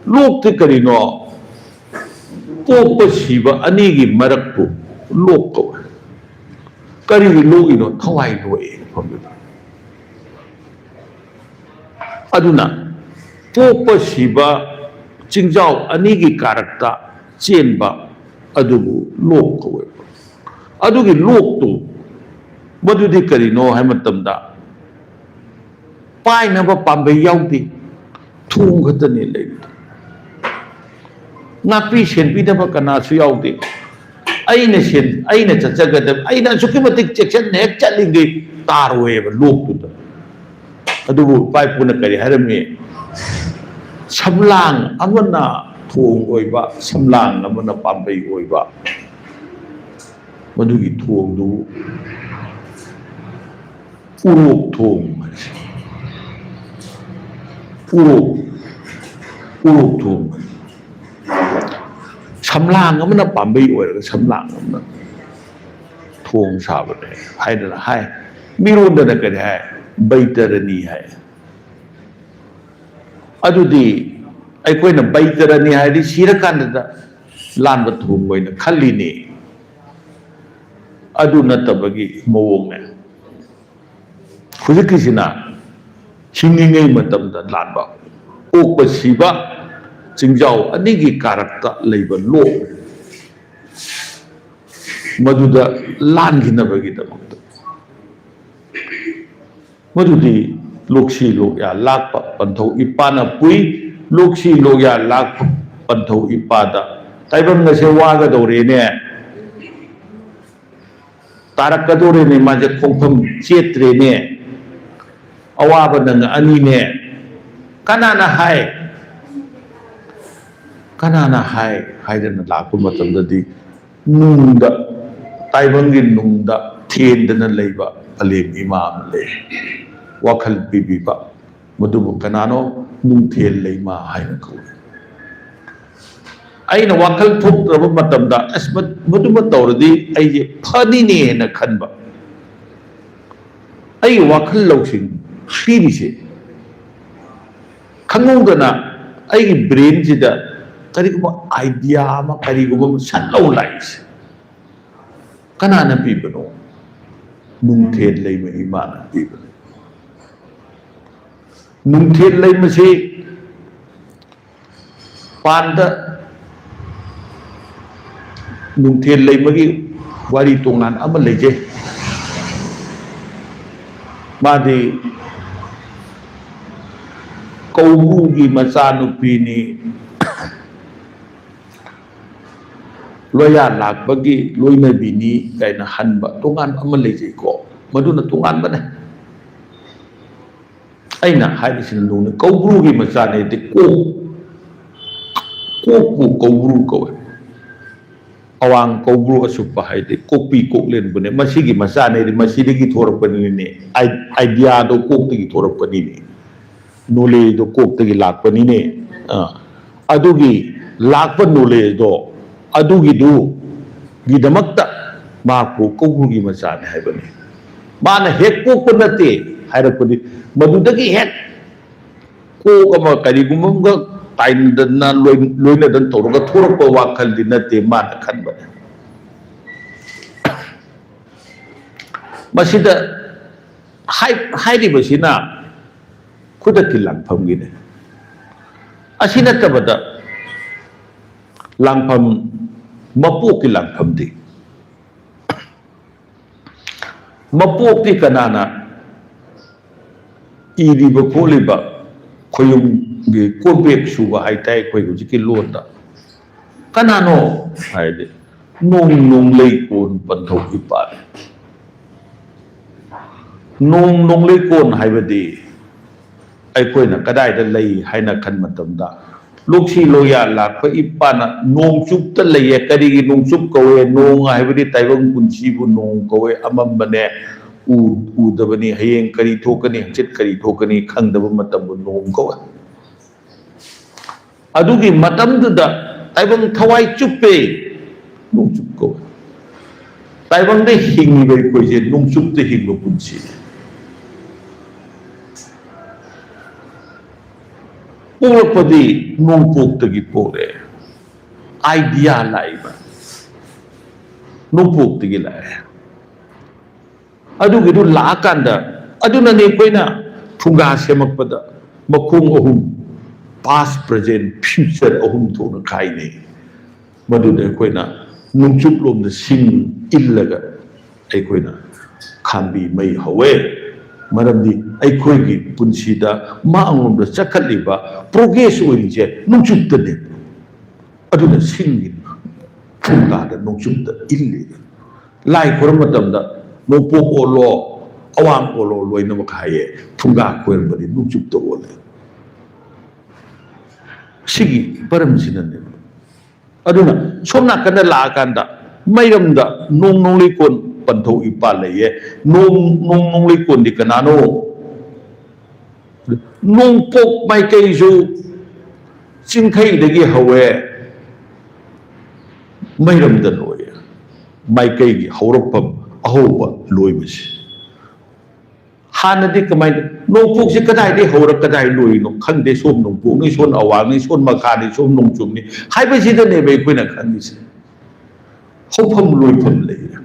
ꯂꯣꯛꯇꯤ ꯀꯔꯤꯅꯣ? ꯄꯣꯛꯄ ꯁꯤꯕ ꯑꯅꯤꯒꯤ ꯃꯔꯛꯄꯨ ꯂꯣꯛ ꯀꯧꯋꯦ꯫ ꯀꯔꯤꯒꯤ ꯂꯣꯛꯏꯅꯣ? ꯊꯋꯥꯏ ꯂꯣꯛꯏ ꯃꯐꯝꯗꯨꯗ꯫ ꯑꯗꯨꯅ ꯄꯣꯛꯄ ꯁꯤꯕ ꯆꯤꯡꯖꯥꯎ ꯑꯅꯤꯒꯤ ꯀꯥꯔꯛꯇ ꯆꯦꯟꯕ ꯑꯗꯨꯕꯨ ꯂꯣꯛ ꯀꯧꯋꯦꯕ꯫ ꯑꯗꯨꯒꯤ ꯂꯣꯛꯇꯨ, ꯃꯗꯨꯗꯤ ꯀꯔꯤꯅꯣ ꯍꯥꯏꯕ ꯃꯇꯝꯗ, ꯄꯥꯏꯅꯕ ꯄꯥꯝꯕꯩ ꯌꯥꯎꯗꯦ, ꯊꯣꯡ ꯈꯛꯇꯅꯤ ꯂꯩꯕꯗꯣ꯫ ꯉꯥꯛꯄꯤ ꯁꯦꯟꯕꯤꯅꯕ ꯀꯅꯥꯁꯨ ꯌꯥꯎꯗꯦ꯫ ꯑꯩꯅ ꯁꯦꯟ-, ꯑꯩꯅ ꯆꯠꯆꯒꯗꯕ, ꯑꯩꯅ ꯑꯁꯨꯛꯀꯤ ꯃꯇꯤꯛ ꯆꯦꯛꯁꯤꯟꯅ ꯍꯦꯛ ꯆꯠꯂꯤꯈꯩ ꯇꯥꯔꯣꯏꯑꯕ ꯂꯣꯛꯇꯨꯗ꯫ ꯑꯗꯨꯕꯨ ꯏꯄꯥ ꯏꯄꯨꯅ ꯀꯔꯤ ꯍꯥꯏꯔꯝꯃꯤ? "ꯁꯝꯂꯥꯡ ꯑꯃꯅ ꯊꯣꯡ ꯑꯣꯏꯕ, ꯁꯝꯂꯥꯡ ꯑꯃꯅ ꯄꯥꯝꯕꯩ ꯑꯣꯏꯕ, ꯃꯗꯨꯒꯤ ꯊꯣꯡꯗꯨ ꯎꯔꯣꯛ ꯊꯣꯡ" ꯍꯥꯏꯁꯦ꯫ ꯎꯔꯣꯛ, ꯎꯔꯣꯛ ꯊꯣꯡ꯫ ꯁꯝꯂꯥꯡ ꯑꯃꯅ ꯄꯥꯝꯕꯩ ꯑꯣꯏꯔꯒ ꯁꯝꯂꯥꯡ ꯑꯃꯅ ꯊꯣꯡ ꯁꯥꯕꯅꯦ ꯍꯥꯏꯗꯅ ꯍꯥꯏ꯫ ꯃꯤꯔꯣꯟꯗꯅ ꯀꯔꯤ ꯍꯥꯏ? ꯕꯩꯇꯔꯅꯤ ꯍꯥꯏ꯫ ꯑꯗꯨꯗꯤ ꯑꯩꯈꯣꯏꯅ ꯕꯩꯇꯔꯅꯤ ꯍꯥꯏꯗꯤ ꯁꯤꯔꯀꯥꯟꯗꯗ ꯂꯥꯟꯕ ꯊꯣꯡ ꯑꯣꯏꯅ ꯈꯜꯂꯤꯅꯤ꯫ ꯑꯗꯨ ꯅꯠꯇꯕꯒꯤ ꯃꯑꯣꯡꯅꯦ꯫ ꯍꯧꯖꯤꯛꯀꯤꯁꯤꯅ ꯍꯤꯡꯂꯤꯉꯩ ꯃꯇꯝꯗ ꯂꯥꯟꯕ, ꯄꯣꯛꯄ ꯁꯤꯕ ꯆꯤꯡꯖꯥꯎ ꯑꯅꯤꯒꯤ ꯀꯥꯔꯛꯇ ꯂꯩꯕ ꯂꯣꯛ, ꯃꯗꯨꯗ ꯂꯥꯟꯈꯤꯅꯕꯒꯤꯗꯃꯛꯇ꯫ ꯃꯗꯨꯗꯤ ꯂꯣꯛꯁꯤ ꯂꯣꯛꯌꯥ ꯂꯥꯛꯄ ꯄꯟꯊꯧ ꯏꯄꯥꯅ ꯄꯨꯏ꯫ ꯂꯣꯛꯁꯤ ꯂꯣꯛꯌꯥ ꯂꯥꯛꯄ ꯄꯟꯊꯧ ꯏꯄꯥꯗ ꯇꯥꯏꯕꯪ ꯑꯁꯦ ꯋꯥꯒꯗꯧꯔꯦꯅꯦ꯫ ꯇꯥꯔꯛꯀꯗꯣꯔꯦꯅꯦ, ꯃꯥꯁꯦ ꯈꯣꯡꯐꯝ ꯆꯦꯠꯇ꯭ꯔꯦꯅꯦ, ꯑꯋꯥꯕ ꯅꯪ ꯑꯅꯤꯅꯦ, ꯀꯅꯥꯅ ꯍꯥꯏ? ꯀꯅꯥꯅ ꯍꯥꯏ ꯍꯥꯏꯗꯅ ꯂꯥꯛꯄ ꯃꯇꯝꯗꯗꯤ, ꯅꯨꯡꯗ, ꯇꯥꯏꯕꯪꯒꯤ ꯅꯨꯡꯗ ꯊꯦꯟꯗꯅ ꯂꯩꯕ ꯑꯂꯦꯝ ꯏꯃꯥ ꯑꯃ ꯂꯩ, ꯋꯥꯈꯜ ꯄꯤꯕꯤꯕ꯫ ꯃꯗꯨꯕꯨ ꯀꯅꯥꯅꯣ? ꯅꯨꯡꯊꯦꯜ ꯂꯩꯃ ꯍꯥꯏꯅ ꯀꯧꯏ꯫ ꯑꯩꯅ ꯋꯥꯈꯜ ꯊꯣꯛꯇ꯭ꯔꯕ ꯃꯇꯝꯗ, "ꯑꯁ, ꯃ-, ꯃꯗꯨꯃ ꯇꯧꯔꯗꯤ ꯑꯩꯁꯦ ꯐꯅꯤꯅꯦ" ꯍꯥꯏꯅ ꯈꯟꯕ꯫ ꯑꯩꯒꯤ ꯋꯥꯈꯜ ꯂꯧꯁꯤꯡ ꯄꯤꯔꯤꯁꯦ ꯈꯪꯍꯧꯗꯅ ꯑꯩꯒꯤ ꯕ꯭ꯔꯦꯟꯁꯤꯗ ꯀꯔꯤꯒꯨꯝꯕ ꯑꯥꯏꯗꯤꯌꯥ ꯑꯃ, ꯀꯔꯤꯒꯨꯝꯕ ꯑꯃ ꯁꯠ ꯂꯧ ꯂꯥꯛꯏꯁꯦ ꯀꯅꯥꯅ ꯄꯤꯕꯅꯣ? ꯅꯨꯡꯊꯦꯜ ꯂꯩꯃ ꯏꯃꯥꯅ ꯄꯤꯕꯅꯤ꯫ ꯅꯨꯡꯊꯦꯜ ꯂꯩꯃꯁꯤ ꯄꯥꯟꯗ ꯅꯨꯡꯊꯦꯜ ꯂꯩꯃꯒꯤ ꯋꯥꯔꯤ ꯇꯣꯉꯥꯟ ꯑꯃ ꯂꯩꯖꯩ꯫ ꯃꯥꯗꯤ ꯀꯧꯕ꯭ꯔꯨꯒꯤ ꯃꯆꯥꯅꯨꯄꯤꯅꯤ, ꯂꯣꯌꯥ ꯂꯥꯛꯄꯒꯤ ꯂꯣꯏꯅꯕꯤꯅꯤ ꯀꯥꯏꯅ ꯍꯟꯕ ꯇꯣꯉꯥꯟꯕ ꯑꯃ ꯂꯩꯖꯩꯀꯣ, ꯃꯗꯨꯅ ꯇꯣꯉꯥꯟꯕꯅꯦ꯫ ꯑꯩꯅ ꯍꯥꯏꯔꯤꯁꯤꯅ ꯅꯨꯡꯅ ꯀꯧꯕ꯭ꯔꯨꯒꯤ ꯃꯆꯥꯅꯦꯗꯤ ꯀꯣꯛ, ꯀꯣꯛꯄꯨ ꯀꯧꯕ꯭ꯔꯨ ꯀꯧꯋꯦ꯫ ꯑꯋꯥꯡ ꯀꯧꯕ꯭ꯔꯨ ꯑꯁꯨꯞꯄ ꯍꯥꯏꯗꯤ ꯀꯣꯛꯄꯤ ꯀꯣꯛꯂꯦꯟꯕꯨꯅꯦ꯫ ꯃꯁꯤꯒꯤ ꯃꯆꯥꯅꯦꯗꯤ ꯃꯁꯤꯗꯒꯤ ꯊꯣꯔꯛꯄꯅꯤꯅꯦ꯫ ꯑꯥꯏ-, ꯑꯥꯏꯗꯤꯌꯥꯗꯣ ꯀꯣꯛꯇꯒꯤ ꯊꯣꯔꯛꯄꯅꯤꯅꯦ꯫ ꯅꯣꯂꯦꯖꯇꯣ ꯀꯣꯛꯇꯒꯤ ꯂꯥꯛꯄꯅꯤꯅꯦ꯫ ꯑ, ꯑꯗꯨꯒꯤ ꯂꯥꯛꯄ ꯅꯣꯂꯦꯖꯇꯣ ꯑꯗꯨꯒꯤꯗꯨꯒꯤꯗꯃꯛꯇ ꯃꯍꯥꯛꯄꯨ ꯀꯧꯕ꯭ꯔꯨꯒꯤ ꯃꯆꯥꯅꯤ ꯍꯥꯏꯕꯅꯤ꯫ ꯃꯥꯅ ꯍꯦꯛ ꯄꯣꯛꯄ ꯅꯠꯇꯦ ꯍꯥꯏꯔꯛꯄꯗꯤ, ꯃꯗꯨꯗꯒꯤ ꯍꯦꯛ ꯀꯣꯛ ꯑꯃ ꯀꯔꯤꯒꯨꯝꯕ ꯑꯃꯒ ꯇꯥꯏꯅꯗꯅ ꯂꯣꯏ-, ꯂꯣꯏꯅꯗꯅ ꯇꯧꯔꯒ ꯊꯣꯔꯛꯄ ꯋꯥꯈꯜꯗꯤ ꯅꯠꯇꯦ ꯃꯥꯅ ꯈꯟꯕꯅꯤ꯫ ꯃꯁꯤꯗ ꯍꯥꯏ-, ꯍꯥꯏꯔꯤꯕꯁꯤꯅ ꯈꯨꯗꯛꯀꯤ ꯂꯥꯡꯐꯝꯒꯤꯅꯤ꯫ ꯑꯁꯤ ꯅꯠꯇꯕꯗ ꯂꯥꯡꯐꯝ, ꯃꯄꯣꯛꯀꯤ ꯂꯥꯡꯐꯝꯗꯤ, ꯃꯄꯣꯛꯇꯤ ꯀꯅꯥꯅ ꯏꯔꯤꯕ ꯈꯣꯠꯂꯤꯕ? ꯈꯣꯏꯌꯨꯝꯒꯤ ꯀꯣꯕꯦꯛ ꯁꯨꯕ ꯍꯥꯏꯇꯥꯏ ꯑꯩꯈꯣꯏ ꯍꯧꯖꯤꯛꯀꯤ ꯂꯣꯟꯗ꯫ ꯀꯅꯥꯅꯣ ꯍꯥꯏꯗꯤ, ꯅꯣꯡ ꯅꯣꯡꯂꯩ ꯀꯣꯟ ꯄꯟꯊꯧ ꯏꯄꯥꯅꯤ꯫ ꯅꯣꯡ ꯅꯣꯡꯂꯩꯀꯣꯟ ꯍꯥꯏꯕꯗꯤ ꯑꯩꯈꯣꯏꯅ ꯀꯗꯥꯏꯗ ꯂꯩ ꯍꯥꯏꯅ ꯈꯟꯕ ꯃꯇꯝꯗ, ꯂꯣꯛꯁꯤ ꯂꯣꯌꯥ ꯂꯥꯛꯄ ꯏꯄꯥꯅ ꯅꯣꯡꯆꯨꯞꯇ ꯂꯩꯌꯦ, ꯀꯔꯤꯒꯤ ꯅꯣꯡꯆꯨꯞ ꯀꯧꯋꯦ? ꯅꯣꯡ ꯍꯥꯏꯕꯗꯤ ꯇꯥꯏꯕꯪ ꯄꯨꯟꯁꯤꯕꯨ ꯅꯣꯡ ꯀꯧꯋꯦ, ꯑꯃꯝꯕꯅꯦ, ꯎ-, ꯎꯗꯕꯅꯤ, ꯍꯌꯦꯡ ꯀꯔꯤ ꯊꯣꯛꯀꯅꯤ, ꯍꯪꯆꯤꯠ ꯀꯔꯤ ꯊꯣꯛꯀꯅꯤ ꯈꯪꯗꯕ ꯃꯇꯝꯕꯨ ꯅꯣꯡ ꯀꯧꯋꯦ꯫ ꯑꯗꯨꯒꯤ ꯃꯇꯝꯗꯨꯗ ꯇꯥꯏꯕꯪ ꯊꯋꯥꯏ ꯆꯨꯞꯄꯦ, ꯅꯣꯡꯆꯨꯞ ꯀꯧꯋꯦ꯫ ꯇꯥꯏꯕꯪꯗ ꯍꯤꯡꯉꯤꯕ ꯑꯩꯈꯣꯏꯁꯦ ꯅꯣꯡꯆꯨꯞꯇ ꯍꯤꯡꯕ ꯄꯨꯟꯁꯤꯅꯤ꯫ ꯄꯣꯛꯂꯛꯄꯗꯤ ꯅꯣꯡꯄꯣꯛꯇꯒꯤ ꯄꯣꯛꯂꯛꯑꯦ꯫ ꯑꯥꯏꯗꯤꯌꯥ ꯂꯥꯛꯏꯕ ꯅꯣꯡꯄꯣꯛꯇꯒꯤ ꯂꯥꯛꯑꯦ꯫ ꯑꯗꯨꯒꯤꯗꯨ ꯂꯥꯛꯑꯀꯥꯟꯗ, ꯑꯗꯨꯅꯅꯦ ꯑꯩꯈꯣꯏꯅ ꯐꯨꯡꯒꯥ ꯁꯦꯝꯃꯛꯄꯗ ꯃꯈꯣꯡ ꯑꯍꯨꯝ, past, present, future ꯑꯍꯨꯝ ꯊꯣꯛꯅ ꯈꯥꯏꯅꯩ꯫ ꯃꯗꯨꯗ ꯑꯩꯈꯣꯏꯅ ꯅꯣꯡꯆꯨꯞꯂꯣꯝꯗ ꯁꯤꯡ ꯏꯜꯂꯒ ꯑꯩꯈꯣꯏꯅ ꯈꯥꯝꯕꯤ ꯃꯩ ꯍꯧꯋꯦ꯫ ꯃꯔꯝꯗꯤ ꯑꯩꯈꯣꯏꯒꯤ ꯄꯨꯟꯁꯤꯗ ꯃꯥꯡꯂꯣꯝꯗ ꯆꯠꯈꯠꯂꯤꯕ, ꯄ꯭ꯔꯣꯒ꯭ꯔꯦꯁ ꯑꯣꯏꯔꯤꯁꯦ ꯅꯣꯡꯆꯨꯞꯇꯅꯦ꯫ ꯑꯗꯨꯅ ꯁꯤꯡꯒꯤ ꯐꯨꯡꯒꯥꯗ ꯅꯣꯡꯆꯨꯞꯇ ꯏꯜꯂꯤ꯫ ꯂꯥꯏ ꯈꯨꯔꯨꯝ ꯃꯇꯝꯗ ꯅꯣꯡꯄꯣꯛ ꯑꯣꯜꯂꯣ, ꯑꯋꯥꯡ ꯑꯣꯜꯂꯣ ꯂꯣꯏꯅꯃꯛ ꯍꯥꯏꯌꯦ꯫ ꯐꯨꯡꯒꯥ ꯈꯣꯏꯔꯝꯕꯗꯤ ꯅꯣꯡꯆꯨꯞꯇ ꯑꯣꯜꯂꯦ꯫ ꯁꯤꯒꯤ ꯃꯔꯝꯁꯤꯅꯅꯦꯕ꯫ ꯑꯗꯨꯅ ꯁꯣꯝ ꯅꯥꯀꯟꯗ ꯂꯥꯛꯑꯀꯥꯟꯗ ꯃꯩꯔꯝꯗ ꯅꯣꯡ ꯅꯣꯡꯂꯩꯀꯣꯟ ꯄꯟꯊꯧ ꯏꯄꯥ ꯂꯩꯌꯦ꯫ ꯅꯣꯡ, ꯅꯣꯡ ꯅꯣꯡꯂꯩꯀꯣꯟꯗꯤ ꯀꯅꯥꯅꯣ? ꯅꯣꯡꯄꯣꯛ ꯃꯥꯏꯀꯩꯁꯨ ꯆꯤꯡꯈꯩꯗꯒꯤ ꯍꯧꯋꯦ, ꯃꯩꯔꯝꯗ ꯂꯣꯏꯌꯦ꯫ ꯃꯥꯏꯀꯩꯒꯤ ꯍꯧꯔꯛꯐꯝ, ꯑꯍꯧꯕ, ꯂꯣꯏꯕꯁꯦ꯫ ꯍꯥꯟꯅꯗꯤ ꯀꯃꯥꯏꯅ, ꯅꯣꯡꯄꯣꯛꯁꯦ ꯀꯗꯥꯏꯗꯒꯤ ꯍꯧꯔ ꯀꯗꯥꯏ ꯂꯣꯏꯔꯤꯅꯣ ꯈꯪꯗꯦ, ꯁꯣꯝ ꯅꯣꯡꯄꯣꯛꯅꯤ, ꯁꯣꯝ ꯑꯋꯥꯡꯅꯤ, ꯁꯣꯝ ꯃꯈꯥꯅꯤ, ꯁꯣꯝ ꯅꯣꯡꯆꯨꯞꯅꯤ ꯍꯥꯏꯕꯁꯤꯗꯅꯦꯕ ꯑꯩꯈꯣꯏꯅ ꯈꯪꯉꯤꯁꯦ꯫ ꯍꯧꯐꯝ ꯂꯣꯏꯐꯝ ꯂꯩꯔꯦ꯫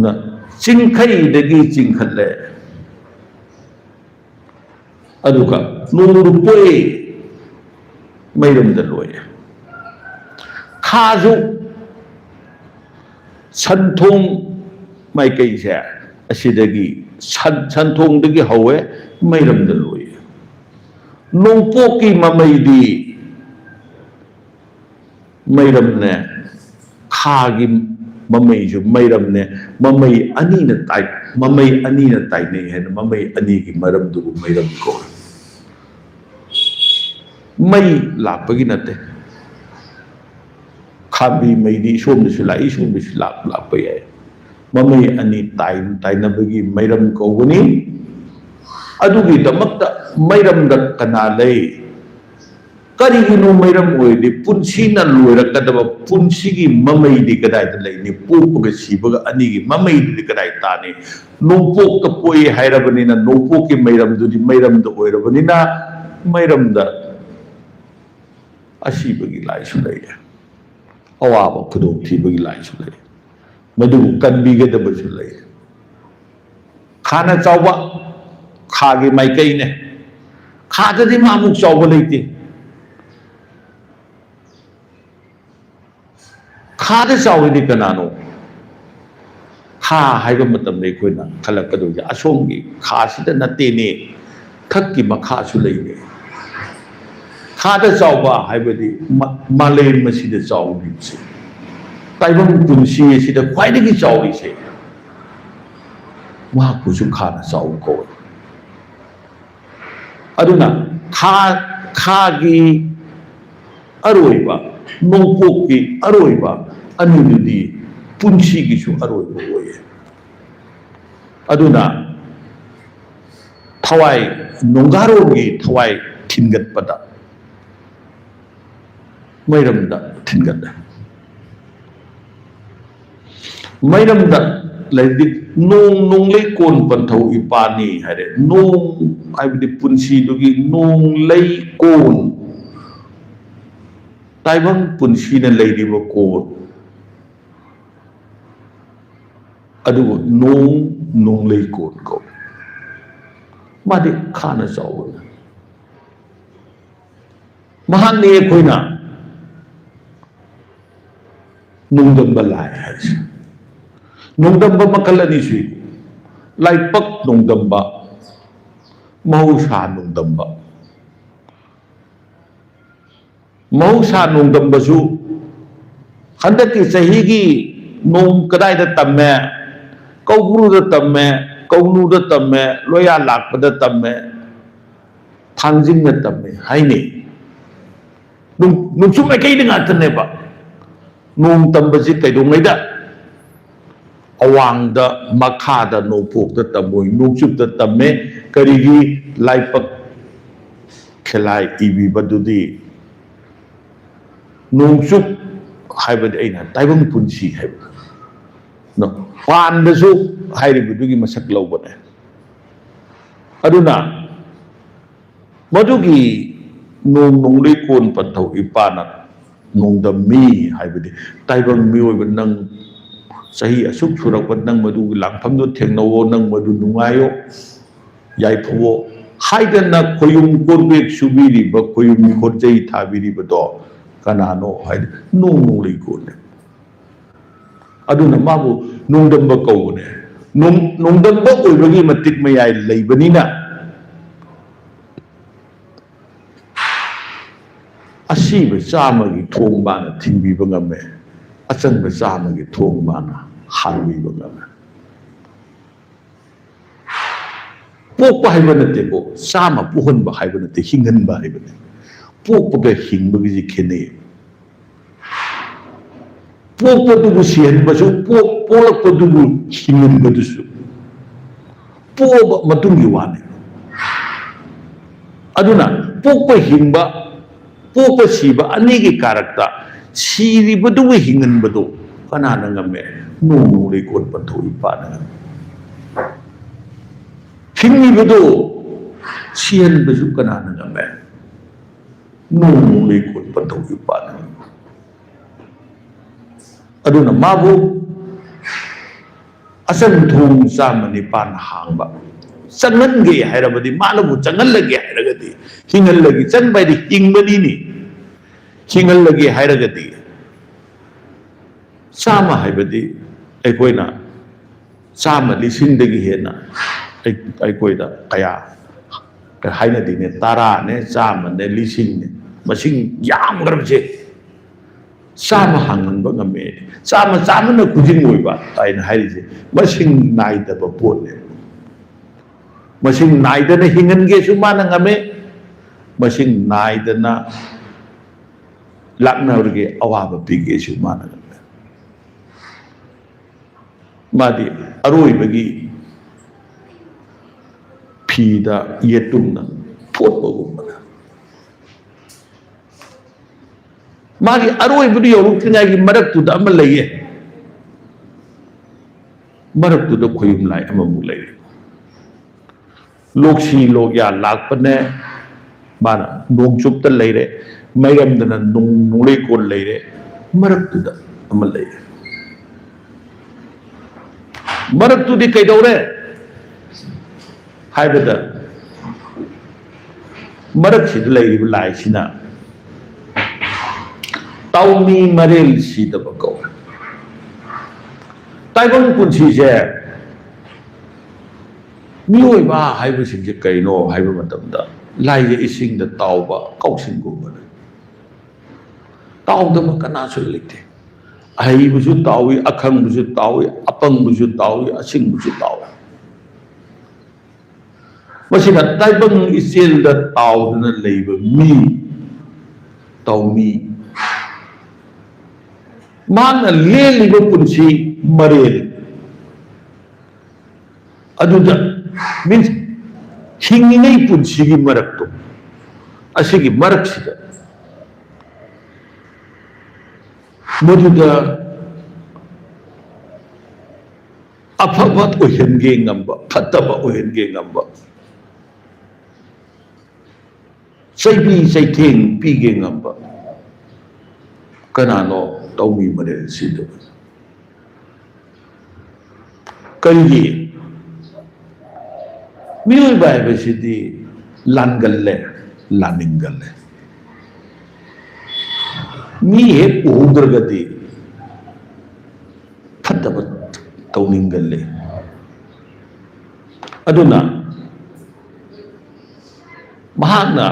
ꯅ ꯆꯤꯡꯈꯩꯗꯒꯤ ꯆꯤꯡꯈꯠꯂꯦ꯫ ꯑꯗꯨꯒ ꯅꯣꯡ ꯂꯨꯞꯄꯣꯏ ꯃꯩꯔꯝꯗ ꯂꯣꯏꯔꯦ꯫ ꯈꯥꯁꯨ ꯁꯟꯊꯣꯡ ꯃꯥꯏꯀꯩꯁꯦ, ꯑꯁꯤꯗꯒꯤ ꯁꯟ-, ꯁꯟꯊꯣꯡꯗꯒꯤ ꯍꯧꯋꯦ, ꯃꯩꯔꯝꯗ ꯂꯣꯏꯌꯦ꯫ ꯅꯣꯡꯄꯣꯛꯀꯤ ꯃꯃꯩꯗꯤ ꯃꯩꯔꯝꯅꯦ, ꯈꯥꯒꯤ ꯃꯃꯩꯁꯨ ꯃꯩꯔꯝꯅꯦ꯫ ꯃꯃꯩ ꯑꯅꯤꯅ ꯇꯥꯏ, ꯃꯃꯩ ꯑꯅꯤꯅ ꯇꯥꯏꯅꯩ ꯍꯥꯏꯅ ꯃꯃꯩ ꯑꯅꯤꯒꯤ ꯃꯔꯝꯗꯨꯕꯨ ꯃꯩꯔꯝ ꯀꯧꯏ꯫ ꯃꯩ ꯂꯥꯛꯄꯒꯤ ꯅꯠꯇꯦ꯫ ꯈꯥꯝꯕꯤ ꯃꯩꯗꯤ ꯁꯣꯝꯗꯁꯨ ꯂꯥꯛꯏ, ꯁꯣꯝꯗꯁꯨ ꯂꯥꯛ-, ꯂꯥꯛꯄ ꯌꯥꯏ꯫ ꯃꯃꯩ ꯑꯅꯤ ꯇꯥꯏ-, ꯇꯥꯏꯅꯕꯒꯤ ꯃꯩꯔꯝ ꯀꯧꯕꯅꯤ꯫ ꯑꯗꯨꯒꯤꯗꯃꯛꯇ ꯃꯩꯔꯝꯗ ꯀꯅꯥ ꯂꯩ? ꯀꯔꯤꯒꯤꯅꯣ ꯃꯩꯔꯝ ꯑꯣꯏꯔꯗꯤ ꯄꯨꯟꯁꯤꯅ ꯂꯣꯏꯔꯛꯀꯗꯕ ꯄꯨꯟꯁꯤꯒꯤ ꯃꯃꯩꯗꯤ ꯀꯗꯥꯏꯗ ꯂꯩꯅꯤ? ꯄꯣꯛꯄꯒ ꯁꯤꯕꯒ ꯑꯅꯤꯒꯤ ꯃꯃꯩꯗꯨꯗꯤ ꯀꯗꯥꯏ ꯇꯥꯅꯤ? ꯅꯣꯡꯄꯣꯛꯇ ꯄꯣꯛꯏ ꯍꯥꯏꯔꯕꯅꯤꯅ ꯅꯣꯡꯄꯣꯛꯀꯤ ꯃꯩꯔꯝꯗꯨꯗꯤ ꯃꯩꯔꯝꯗ ꯑꯣꯏꯔꯕꯅꯤꯅ ꯃꯩꯔꯝꯗ ꯑꯁꯤꯕꯒꯤ ꯂꯥꯏꯁꯨ ꯂꯩꯔꯦ, ꯑꯋꯥꯕ ꯈꯨꯗꯣꯡꯊꯤꯕꯒꯤ ꯂꯥꯏꯁꯨ ꯂꯩꯔꯦ, ꯃꯗꯨꯕꯨ ꯀꯟꯕꯤꯒꯗꯕꯁꯨ ꯂꯩꯔꯦ꯫ ꯈꯥꯅ ꯆꯥꯎꯕ ꯈꯥꯒꯤ ꯃꯥꯏꯀꯩꯅꯦ꯫ ꯈꯥꯗꯗꯤ ꯃꯥꯃꯨꯛ ꯆꯥꯎꯕ ꯂꯩꯇꯦ꯫ ꯈꯥꯗ ꯆꯥꯎꯔꯤꯗꯤ ꯀꯅꯥꯅꯣ? ꯈꯥ ꯍꯥꯏꯕ ꯃꯇꯝꯗ ꯑꯩꯈꯣꯏꯅ ꯈꯜꯂꯛꯀꯗꯣꯏꯁꯦ ꯑꯁꯣꯝꯒꯤ ꯈꯥꯁꯤꯗ ꯅꯠꯇꯦꯅꯦ, ꯊꯛꯀꯤ ꯃꯈꯥꯁꯨ ꯂꯩꯔꯦ꯫ ꯈꯥꯗ ꯆꯥꯎꯕ ꯍꯥꯏꯕꯗꯤ ꯃ-, ꯃꯥꯂꯦꯝ ꯑꯁꯤꯗ ꯆꯥꯎꯔꯤꯕꯁꯦ, ꯇꯥꯏꯕꯪ ꯄꯨꯟꯁꯤ ꯑꯁꯤꯗ ꯈ꯭ꯋꯥꯏꯗꯒꯤ ꯆꯥꯎꯔꯤꯁꯦ, ꯃꯍꯥꯛꯄꯨꯁꯨ ꯈꯥꯅ ꯆꯥꯎꯕ ꯀꯧꯏ꯫ ꯑꯗꯨꯅ ꯈꯥ, ꯈꯥꯒꯤ ꯑꯔꯣꯏꯕ, ꯅꯣꯡꯄꯣꯛꯀꯤ ꯑꯔꯣꯏꯕ ꯑꯅꯤꯗꯨꯗꯤ ꯄꯨꯟꯁꯤꯒꯤꯁꯨ ꯑꯔꯣꯏꯕ ꯑꯣꯏꯌꯦ꯫ ꯑꯗꯨꯅ ꯊꯋꯥꯏ, ꯅꯣꯡꯒꯥꯔꯣꯝꯒꯤ ꯊꯋꯥꯏ ꯊꯤꯟꯒꯠꯄꯗ ꯃꯩꯔꯝꯗ ꯊꯤꯟꯒꯠꯂꯦ꯫ ꯃꯩꯔꯝꯗ ꯂꯩꯔꯗꯤ ꯅꯣꯡ ꯅꯣꯡꯂꯩ ꯀꯣꯟ ꯄꯟꯊꯧ ꯏꯄꯥꯅꯤ ꯍꯥꯏꯔꯦ꯫ ꯅꯣꯡ ꯍꯥꯏꯕꯗꯤ ꯄꯨꯟꯁꯤꯗꯨꯒꯤ ꯅꯣꯡꯂꯩ ꯀꯣꯟ, ꯇꯥꯏꯕꯪ ꯄꯨꯟꯁꯤꯅ ꯂꯩꯔꯤꯕ ꯀꯣꯟ, ꯑꯗꯨꯕꯨ ꯅꯣꯡ ꯅꯣꯡꯂꯩ ꯀꯣꯟ ꯀꯧꯏ꯫ ꯃꯥꯗꯤ ꯈꯥꯅ ꯆꯥꯎꯕꯅꯤ꯫ ꯃꯍꯥꯛꯅꯤ ꯑꯩꯈꯣꯏꯅ ꯅꯣꯡꯗꯝꯕ ꯂꯥꯏ ꯍꯥꯏꯔꯤꯁꯦ꯫ ꯅꯣꯡꯗꯝꯕ ꯃꯈꯜ ꯑꯅꯤ ꯁꯨꯏ, ꯂꯥꯏꯄꯛ ꯅꯣꯡꯗꯝꯕ, ꯃꯍꯧꯁꯥ ꯅꯣꯡꯗꯝꯕ꯫ ꯃꯍꯧꯁꯥ ꯅꯣꯡꯗꯝꯕꯁꯨ ꯍꯟꯗꯛꯀꯤ ꯆꯍꯤꯒꯤ ꯅꯣꯡ ꯀꯗꯥꯏꯗ ꯇꯝꯃꯦ? ꯀꯧꯕ꯭ꯔꯨꯗ ꯇꯝꯃꯦ, ꯀꯧꯅꯨꯗ ꯇꯝꯃꯦ, ꯂꯣꯌꯥ ꯂꯥꯛꯄꯗ ꯇꯝꯃꯦ, ꯊꯥꯡꯖꯤꯡꯗ ꯇꯝꯃꯦ ꯍꯥꯏꯅꯩ꯫ ꯅꯣꯡ-, ꯅꯣꯡꯆꯨꯞ ꯃꯥꯏꯀꯩꯗ ꯉꯥꯛꯇꯅꯦꯕ꯫ ꯅꯣꯡ ꯇꯝꯕꯁꯤ ꯀꯩꯗꯧꯉꯩꯗ? ꯑꯋꯥꯡꯗ, ꯃꯈꯥꯗ, ꯅꯣꯡꯄꯣꯛꯇ ꯇꯝꯃꯣꯏ, ꯅꯣꯡꯆꯨꯞꯇ ꯇꯝꯃꯦ꯫ ꯀꯔꯤꯒꯤ? ꯂꯥꯏꯄꯛ ꯈꯦꯂꯥꯏ ꯏꯕꯤꯕꯗꯨꯗꯤ ꯅꯣꯡꯆꯨꯞ ꯍꯥꯏꯕꯗꯤ ꯑꯩꯅ ꯇꯥꯏꯕꯪ ꯄꯨꯟꯁꯤ ꯍꯥꯏꯕ꯫ ꯅꯣ-, ꯄꯥꯟꯗꯁꯨ ꯍꯥꯏꯔꯤꯕꯗꯨꯒꯤ ꯃꯁꯛ ꯂꯧꯕꯅꯦ꯫ ꯑꯗꯨꯅ ꯃꯗꯨꯒꯤ ꯅꯣꯡ ꯅꯣꯡꯂꯩ ꯀꯣꯟ ꯄꯟꯊꯧ ꯏꯄꯥꯅ ꯅꯣꯡꯗꯝꯃꯤ ꯍꯥꯏꯕꯗꯤ ꯇꯥꯏꯕꯪ ꯃꯤꯑꯣꯏꯕ ꯅꯪ ꯆꯍꯤ ꯑꯁꯨꯛ ꯁꯨꯔꯛꯄ ꯅꯪ ꯃꯗꯨꯒꯤ ꯂꯥꯡꯐꯝꯗꯣ ꯊꯦꯡꯅꯧꯋꯣ, ꯅꯪ ꯃꯗꯨ ꯅꯨꯡꯉꯥꯏꯌꯣ, ꯌꯥꯏꯐꯨꯋꯣ ꯍꯥꯏꯗꯅ ꯈꯣꯌꯨꯝ ꯀꯣꯠꯄꯦꯛ ꯁꯨꯕꯤꯔꯤꯕ, ꯈꯣꯌꯨꯝ ꯈꯣꯠꯆꯩ ꯊꯥꯕꯤꯔꯤꯕꯗꯣ ꯀꯅꯥꯅꯣ ꯍꯥꯏꯗꯤ ꯅꯣꯡ ꯅꯣꯡꯂꯩ ꯀꯣꯟꯅꯦ꯫ ꯑꯗꯨꯅ ꯃꯥꯕꯨ ꯅꯣꯡꯗꯝꯕ ꯀꯧꯕꯅꯦ꯫ ꯅꯣꯡ-, ꯅꯣꯡꯗꯝꯕ ꯑꯣꯏꯕꯒꯤ ꯃꯇꯤꯛ ꯃꯌꯥꯏ ꯂꯩꯕꯅꯤꯅ ꯑꯁꯤꯕ ꯆꯥꯝꯃꯒꯤ ꯊꯣꯡ ꯃꯥꯅ ꯊꯤꯡꯕꯤꯕ ꯉꯝꯃꯦ, ꯑꯆꯪꯕ ꯆꯥꯝꯃꯒꯤ ꯊꯣꯡ ꯃꯥꯅ ꯍꯥꯡꯕꯤꯕ ꯉꯝꯃꯦ꯫ ꯄꯣꯛꯄ ꯍꯥꯏꯕ ꯅꯠꯇꯦꯀꯣ, ꯆꯥꯝꯃ ꯄꯣꯛꯍꯟꯕ ꯍꯥꯏꯕ ꯅꯠꯇꯦ, ꯍꯤꯡꯍꯟꯕ ꯍꯥꯏꯕꯅꯦ꯫ ꯄꯣꯛꯄꯒ ꯍꯤꯡꯕꯒꯤꯁꯤ ꯈꯦꯠꯅꯩ꯫ ꯄꯣꯛꯄꯗꯨꯕꯨ ꯁꯤꯍꯟꯕꯁꯨ, ꯄꯣꯛ-, ꯄꯣꯛꯂꯛꯄꯗꯨꯕꯨ ꯍꯤꯡꯍꯟꯕꯗꯨꯁꯨ ꯄꯣꯛꯑꯕ ꯃꯇꯨꯡꯒꯤ ꯋꯥꯅꯤ꯫ ꯑꯗꯨꯅ ꯄꯣꯛꯄ ꯍꯤꯡꯕ, ꯄꯣꯛꯄ ꯁꯤꯕ ꯑꯅꯤꯒꯤ ꯀꯥꯔꯛꯇ ꯁꯤꯔꯤꯕꯗꯨꯕꯨ ꯍꯤꯡꯍꯟꯕꯗꯨ ꯀꯅꯥꯅ ꯉꯝꯃꯦ? ꯅꯣꯡ ꯅꯣꯡ ꯂꯩꯀꯣꯠ ꯄꯟꯊꯧ ꯏꯄꯥꯅ ꯉꯝꯃꯤ꯫ ꯍꯤꯡꯂꯤꯕꯗꯨ ꯁꯤꯍꯟꯕꯁꯨ ꯀꯅꯥꯅ ꯉꯝꯃꯦ? ꯅꯣꯡ ꯅꯣꯡ ꯂꯩꯀꯣꯠ ꯄꯟꯊꯧ ꯏꯄꯥꯅ ꯉꯝꯃꯤ꯫ ꯑꯗꯨꯅ ꯃꯥꯕꯨ ꯑꯆꯪ ꯊꯣꯡ ꯆꯥꯝꯃ ꯅꯤꯄꯥꯟ ꯍꯥꯡꯕ꯫ ꯆꯪꯍꯟꯒꯦ ꯍꯥꯏꯔꯕꯗꯤ, ꯃꯥꯅꯕꯨ ꯆꯪꯍꯜꯂꯒꯦ ꯍꯥꯏꯔꯒꯗꯤ, ꯍꯤꯡꯍꯜꯂꯒꯦ, ꯆꯪꯕ ꯍꯥꯏꯗꯤ ꯍꯤꯡꯕꯅꯤꯅꯤ꯫ ꯍꯤꯡꯍꯜꯂꯒꯦ ꯍꯥꯏꯔꯒꯗꯤ, ꯆꯥꯝꯃ ꯍꯥꯏꯕꯗꯤ ꯑꯩꯈꯣꯏꯅ ꯆꯥꯝꯃ ꯂꯤꯁꯤꯡꯗꯒꯤ ꯍꯦꯟꯅ ꯑꯩ-, ꯑꯩꯈꯣꯏꯗ ꯀꯌꯥ ꯍꯥꯏꯅꯗꯦꯅꯦ, ꯇꯔꯥꯅꯦ, ꯆꯥꯝꯃꯅꯦ, ꯂꯤꯁꯤꯡꯅꯦ, ꯃꯁꯤꯡ ꯌꯥꯝꯈ꯭ꯔꯕꯁꯦ꯫ ꯆꯥꯝꯃ ꯍꯥꯡꯍꯟꯕ ꯉꯝꯃꯦ ꯆꯥꯝꯃ, ꯆꯥꯝꯃꯅ ꯈꯨꯖꯤꯡ ꯑꯣꯏꯕ ꯍꯥꯏꯅ ꯍꯥꯏꯔꯤꯁꯦ ꯃꯁꯤꯡ ꯅꯥꯏꯗꯕ ꯄꯣꯠꯅꯦꯕ꯫ ꯃꯁꯤꯡ ꯅꯥꯏꯗꯅ ꯍꯤꯡꯍꯟꯒꯦꯁꯨ ꯃꯥꯅ ꯉꯝꯃꯦ, ꯃꯁꯤꯡ ꯅꯥꯏꯗꯅ ꯂꯥꯛꯅꯕꯒꯤ ꯑꯋꯥꯕ ꯄꯤꯒꯦꯁꯨ ꯃꯥꯅ ꯉꯝꯃꯦ꯫ ꯃꯥꯗꯤ ꯑꯔꯣꯏꯕꯒꯤ ꯐꯤꯗ ꯌꯦꯇꯨꯝꯅ ꯐꯣꯠꯄꯒꯨꯝꯕꯅ꯫ ꯃꯥꯒꯤ ꯑꯔꯣꯏꯕꯗꯨ ꯌꯧꯔꯛꯇ꯭ꯔꯤꯉꯩꯒꯤ ꯃꯔꯛꯇꯨꯗ ꯑꯃ ꯂꯩꯌꯦ꯫ ꯃꯔꯛꯇꯨꯗ ꯈꯣꯌꯨꯝ ꯂꯥꯏ ꯑꯃꯃꯨꯛ ꯂꯩꯔꯦ꯫ ꯂꯣꯛꯁꯤ ꯂꯣꯛꯌꯥ ꯂꯥꯛꯄꯅꯦ, ꯃꯥꯅ ꯅꯣꯡꯆꯨꯞꯇ ꯂꯩꯔꯦ, ꯃꯩꯔꯝꯗꯅ ꯅꯣꯡ-, ꯅꯣꯡꯂꯩꯀꯣꯜ ꯂꯩꯔꯦ, ꯃꯔꯛꯇꯨꯗ ꯑꯃ ꯂꯩꯔꯦ꯫ ꯃꯔꯛꯇꯨꯗꯤ ꯀꯩꯗꯧꯔꯦ ꯍꯥꯏꯕꯗ, ꯃꯔꯛꯁꯤꯗ ꯂꯩꯔꯤꯕ ꯂꯥꯏꯁꯤꯅ ꯇꯥꯎꯃꯤ ꯃꯔꯦꯜ ꯁꯤꯗꯕ ꯀꯧꯋꯦ꯫ ꯇꯥꯏꯕꯪ ꯄꯨꯟꯁꯤꯁꯦ, ꯃꯤꯑꯣꯏꯕ ꯍꯥꯏꯕꯁꯤꯡꯁꯦ ꯀꯩꯅꯣ ꯍꯥꯏꯕ ꯃꯇꯝꯗ, ꯂꯥꯏꯁꯦ ꯏꯁꯤꯡꯗ ꯇꯥꯎꯕ ꯀꯥꯎꯁꯤꯡꯒꯨꯝꯕꯅꯤ꯫ ꯇꯥꯎꯗꯕ ꯀꯅꯥꯁꯨ ꯂꯩꯇꯦ꯫ ꯑꯍꯩꯕꯁꯨ ꯇꯥꯎꯏ, ꯑꯈꯪꯕꯁꯨ ꯇꯥꯎꯏ, ꯑꯄꯪꯕꯁꯨ ꯇꯥꯎꯏ, ꯑꯁꯤꯡꯕꯁꯨ ꯇꯥꯎꯏ꯫ ꯃꯁꯤꯅ ꯇꯥꯏꯕꯪ ꯏꯆꯦꯜꯗ ꯇꯥꯎꯗꯨꯅ ꯂꯩꯕ ꯃꯤ, ꯇꯥꯎꯃꯤ꯫ ꯃꯍꯥꯛꯅ ꯂꯦꯜꯂꯤꯕ ꯄꯨꯟꯁꯤ ꯃꯔꯦꯜ ꯑꯗꯨꯗ, means, ꯍꯤꯡꯂꯤꯉꯩ ꯄꯨꯟꯁꯤꯒꯤ ꯃꯔꯛꯇꯣ, ꯑꯁꯤꯒꯤ ꯃꯔꯛꯁꯤꯗ, ꯃꯗꯨꯗ ꯑꯐꯕ ꯑꯣꯏꯍꯟꯒꯦ ꯉꯝꯕ, ꯐꯠꯇꯕ ꯑꯣꯏꯍꯟꯒꯦ ꯉꯝꯕ, ꯆꯩꯕꯤ ꯆꯩꯊꯦꯡ ꯄꯤꯒꯦ ꯉꯝꯕ ꯀꯅꯥꯅꯣ? ꯇꯧꯃꯤ ꯃꯔꯦꯜ ꯁꯤꯗꯕ꯫ ꯀꯔꯤꯒꯤ? ꯃꯤꯑꯣꯏꯕ ꯍꯥꯏꯕꯁꯤꯗꯤ ꯂꯥꯟꯒꯜꯂꯦ, ꯂꯥꯟꯅꯤꯡꯒꯜꯂꯦ꯫ ꯃꯤ ꯍꯦꯛ ꯎꯍꯧꯗ꯭ꯔꯒꯗꯤ ꯐꯠꯇꯕ ꯇꯧꯅꯤꯡꯒꯜꯂꯤ꯫ ꯑꯗꯨꯅ ꯃꯍꯥꯛꯅ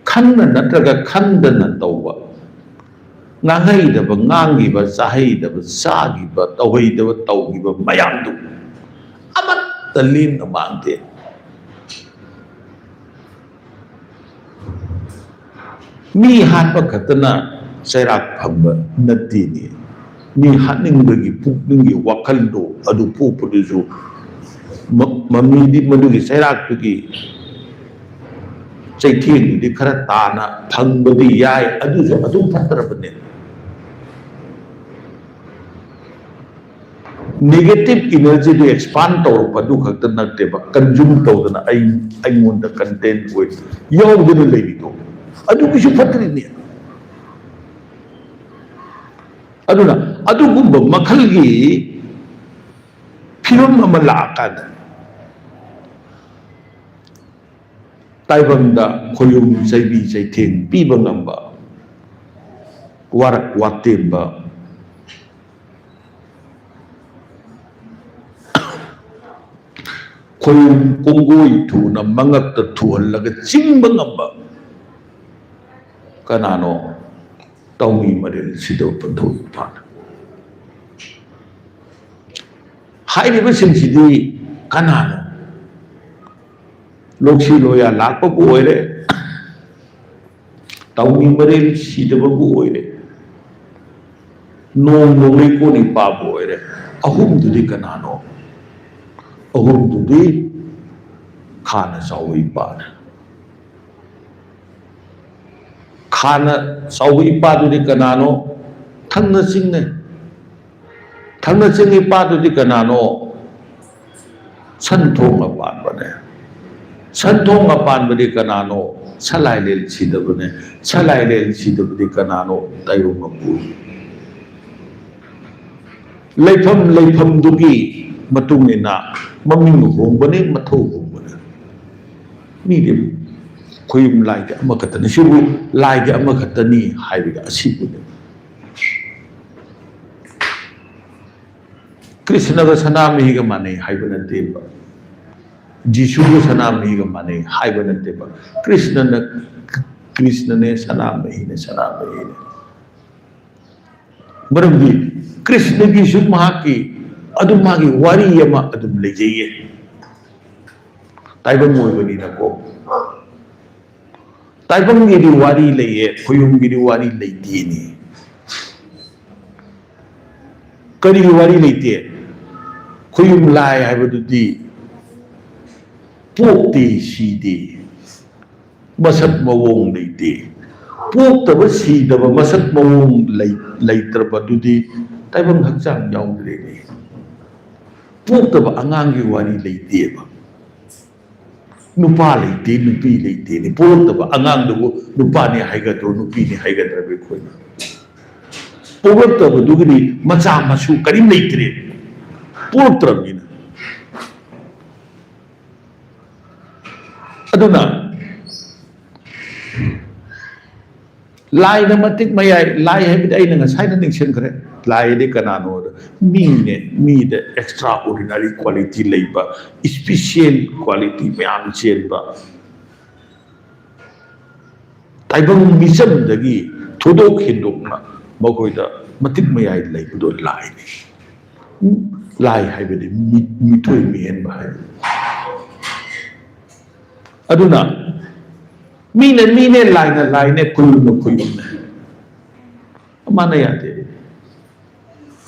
ꯈꯪꯅ ꯅꯠꯇ꯭ꯔꯒ ꯈꯪꯗꯅ ꯇꯧꯕ ꯉꯥꯡꯍꯩꯗꯕ ꯉꯥꯡꯈꯤꯕ, ꯆꯥꯍꯩꯗꯕ ꯆꯥꯈꯤꯕ, ꯇꯧꯍꯩꯗꯕ ꯇꯧꯈꯤꯕ ꯃꯌꯥꯝꯗꯨ ꯑꯃꯠꯇ ꯂꯦꯝꯅ ꯃꯥꯡꯗꯦ꯫ ꯃꯤ ꯍꯥꯠꯄ ꯈꯛꯇꯅ ꯆꯩꯔꯥꯛ ꯐꯪꯕ ꯅꯠꯇꯦꯅꯦ꯫ ꯃꯤ ꯍꯥꯠꯅꯤꯡꯕꯒꯤ ꯄꯨꯛꯅꯤꯡꯒꯤ ꯋꯥꯈꯜꯗꯣ ꯑꯗꯨ ꯄꯣꯛꯄꯗꯨꯁꯨ ꯃ-, ꯃꯃꯤꯗꯤ ꯃꯗꯨꯒꯤ ꯆꯩꯔꯥꯛꯇꯨꯒꯤ ꯆꯩꯊꯦꯡꯗꯨꯗꯤ ꯈꯔ ꯇꯥꯅ ꯐꯪꯕꯗꯤ ꯌꯥꯏ, ꯑꯗꯨꯁꯨ ꯑꯗꯨꯝ ꯐꯠꯇ꯭ꯔꯕꯅꯦ꯫ Negative energyꯗꯨ expand ꯇꯧꯔꯛꯄ ꯑꯗꯨ ꯈꯛꯇ ꯅꯠꯇꯦꯕ, consume ꯇꯧꯗꯅ ꯑꯩ, ꯑꯩꯉꯣꯟꯗ content ꯑꯣꯏ ꯌꯥꯎꯗꯅ ꯂꯩꯔꯤꯗꯣ, ꯑꯗꯨꯒꯤꯁꯨ ꯐꯠꯇ꯭ꯔꯤꯅꯦ꯫ ꯑꯗꯨꯅ ꯑꯗꯨꯒꯨꯝꯕ ꯃꯈꯜꯒꯤ ꯐꯤꯕꯝ ꯑꯃ ꯂꯥꯛꯑꯀꯥꯟꯗ ꯇꯥꯏꯕꯪꯗ ꯈꯣꯌꯨꯝ ꯆꯩꯕꯤ ꯆꯩꯊꯦꯡ ꯄꯤꯕ ꯉꯝꯕ, ꯋꯥꯔꯛ ꯋꯥꯇꯦꯝꯕ, ꯈꯣꯌꯨꯝ ꯀꯣꯡꯒꯣꯏ ꯊꯨꯅ ꯃꯉꯛꯇ ꯊꯨꯍꯜꯂꯒ ꯆꯤꯡꯕ ꯉꯝꯕ ꯀꯅꯥꯅꯣ? ꯇꯧꯃꯤ ꯃꯔꯤꯜ ꯁꯤꯗꯕ ꯄꯟꯊꯧ ꯏꯄꯥꯅ꯫ ꯍꯥꯏꯔꯤꯕꯁꯤꯡꯁꯤꯗꯤ ꯀꯅꯥꯅꯣ? ꯂꯣꯛꯁꯤ ꯂꯣꯌꯥ ꯂꯥꯛꯄꯕꯨ ꯑꯣꯏꯔꯦ, ꯇꯧꯃꯤ ꯃꯔꯤꯜ ꯁꯤꯗꯕꯕꯨ ꯑꯣꯏꯔꯦ, ꯅꯣꯡ ꯅꯣꯡꯂꯩ ꯀꯣꯟ ꯏꯄꯥꯕꯨ ꯑꯣꯏꯔꯦ, ꯑꯍꯨꯝꯗꯨꯗꯤ ꯀꯅꯥꯅꯣ? ꯑꯍꯨꯝꯗꯨꯗꯤ ꯈꯥꯅ ꯆꯥꯎꯕ ꯏꯄꯥꯅ꯫ ꯈꯥꯅ ꯆꯥꯎꯕ ꯏꯄꯥꯗꯨꯗꯤ ꯀꯅꯥꯅꯣ? ꯊꯪꯅ ꯆꯤꯡꯅꯦ꯫ ꯊꯪꯅ ꯆꯤꯡ ꯏꯄꯥꯗꯨꯗꯤ ꯀꯅꯥꯅꯣ? ꯁꯟ ꯊꯣꯡꯅ ꯄꯥꯟꯕꯅꯦ꯫ ꯁꯟ ꯊꯣꯡꯅ ꯄꯥꯟꯕꯗꯤ ꯀꯅꯥꯅꯣ? ꯁꯂꯥꯏꯂꯦꯜ ꯁꯤꯗꯕꯅꯦ꯫ ꯁꯂꯥꯏꯂꯦꯜ ꯁꯤꯗꯕꯗꯤ ꯀꯅꯥꯅꯣ? ꯇꯥꯏꯕꯪ ꯃꯄꯨ꯫ ꯂꯩꯐꯝ ꯂꯩꯐꯝꯗꯨꯒꯤ ꯃꯇꯨꯡ ꯏꯟꯅ ꯃꯃꯤꯡ ꯍꯣꯡꯕꯅꯤ, ꯃꯊꯧ ꯍꯣꯡꯕꯅꯤ꯫ ꯃꯤꯗꯤ ꯈꯣꯌꯨꯝ ꯂꯥꯏꯗꯤ ꯑꯃꯈꯛꯇꯅꯤ, ꯁꯤꯕꯨ ꯂꯥꯏꯗꯤ ꯑꯃꯈꯛꯇꯅꯤ ꯍꯥꯏꯕꯗ ꯑꯁꯤꯕꯨꯅꯤ꯫ ꯀ꯭ꯔꯤꯁꯅꯒ ꯁꯅꯥꯃꯍꯤꯒ ꯃꯥꯟꯅꯩ ꯍꯥꯏꯕ ꯅꯠꯇꯦꯕ, ꯖꯤꯁꯨꯒ ꯁꯅꯥꯃꯍꯤꯒ ꯃꯥꯟꯅꯩ ꯍꯥꯏꯕ ꯅꯠꯇꯦꯕ꯫ ꯀ꯭ꯔꯤꯁꯅꯅ ꯀ꯭ꯔꯤꯁꯅꯅꯦ, ꯁꯅꯥꯃꯍꯤꯅꯦ, ꯁꯅꯥꯃꯍꯤꯅꯦ꯫ ꯃꯔꯝꯗꯤ ꯀ꯭ꯔꯤꯁꯅꯒꯤꯁꯨ ꯃꯍꯥꯛꯀꯤ ꯑꯗꯨꯝ ꯃꯥꯒꯤ ꯋꯥꯔꯤ ꯑꯃ ꯑꯗꯨꯝ ꯂꯩꯖꯩꯌꯦ꯫ ꯇꯥꯏꯕꯪ ꯑꯣꯏꯕꯅꯤꯅꯀꯣ꯫ ꯇꯥꯏꯕꯪꯒꯤꯗꯤ ꯋꯥꯔꯤ ꯂꯩꯌꯦ, ꯈꯣꯌꯨꯝꯒꯤꯗꯤ ꯋꯥꯔꯤ ꯂꯩꯇꯦꯅꯦ꯫ ꯀꯔꯤꯒꯤ ꯋꯥꯔꯤ ꯂꯩꯇꯦ? ꯈꯣꯌꯨꯝ ꯂꯥꯏ ꯍꯥꯏꯕꯗꯨꯗꯤ ꯄꯣꯛꯇꯦ, ꯁꯤꯗꯦ, ꯃꯁꯛ ꯃꯑꯣꯡ ꯂꯩꯇꯦ꯫ ꯄꯣꯛꯇꯕ, ꯁꯤꯗꯕ, ꯃꯁꯛ ꯃꯑꯣꯡ ꯂꯩ-, ꯂꯩꯇ꯭ꯔꯕꯗꯨꯗꯤ ꯇꯥꯏꯕꯪ ꯍꯛꯆꯥꯡ ꯌꯥꯎꯗ꯭ꯔꯦꯅꯦ꯫ ꯄꯣꯛꯇꯕ ꯑꯉꯥꯡꯒꯤ ꯋꯥꯔꯤ ꯂꯩꯇꯦꯕ꯫ ꯅꯨꯄꯥ ꯂꯩꯇꯦ, ꯅꯨꯄꯤ ꯂꯩꯇꯦꯅꯦ꯫ ꯄꯣꯛꯂꯛꯇꯕ ꯑꯉꯥꯡꯗꯨꯕꯨ ꯅꯨꯄꯥꯅꯤ ꯍꯥꯏꯒꯗ꯭ꯔꯣ, ꯅꯨꯄꯤꯅꯤ ꯍꯥꯏꯒꯗ꯭ꯔꯕ ꯑꯩꯈꯣꯏꯅ? ꯄꯣꯛꯂꯛꯇꯕꯗꯨꯒꯤꯗꯤ ꯃꯆꯥ ꯃꯁꯨ ꯀꯔꯤꯝ ꯂꯩꯇ꯭ꯔꯦ, ꯄꯣꯛꯂꯛꯇ꯭ꯔꯕꯅꯤꯅ꯫ ꯑꯗꯨꯅ ꯂꯥꯏꯅ ꯃꯇꯤꯛ ꯃꯌꯥꯏ, ꯂꯥꯏ ꯍꯥꯏꯕꯗꯤ ꯑꯩꯅ ꯉꯁꯥꯏꯅ ꯅꯤꯡꯁꯤꯡꯈ꯭ꯔꯦ꯫ ꯂꯥꯏ ꯍꯥꯏꯗꯤ ꯀꯅꯥꯅꯣꯗ? ꯃꯤꯅꯦ, ꯃꯤꯗ extraordinary quality ꯂꯩꯕ, special quality ꯃꯌꯥꯝ ꯆꯦꯟꯕ, ꯇꯥꯏꯕꯪ ꯃꯤꯆꯝꯗꯒꯤ ꯊꯣꯏꯗꯣꯛ ꯍꯦꯟꯗꯣꯛꯅ ꯃꯈꯣꯏꯗ ꯃꯇꯤꯛ ꯃꯌꯥꯏ ꯂꯩꯕꯗꯣ ꯂꯥꯏꯅꯤ꯫ ꯎꯝ, ꯂꯥꯏ ꯍꯥꯏꯕꯗꯤ ꯃꯤ-, ꯃꯤꯊꯣꯏ ꯃꯤꯍꯦꯟꯕ ꯍꯥꯏꯕ꯫ ꯑꯗꯨꯅ ꯃꯤꯅ ꯃꯤꯅꯦ, ꯂꯥꯏꯅ ꯂꯥꯏꯅꯦ, ꯈꯨꯌꯨꯝꯅ ꯈꯨꯌꯨꯝꯅꯦ꯫ ꯃꯥꯟꯅ ꯌꯥꯗꯦ꯫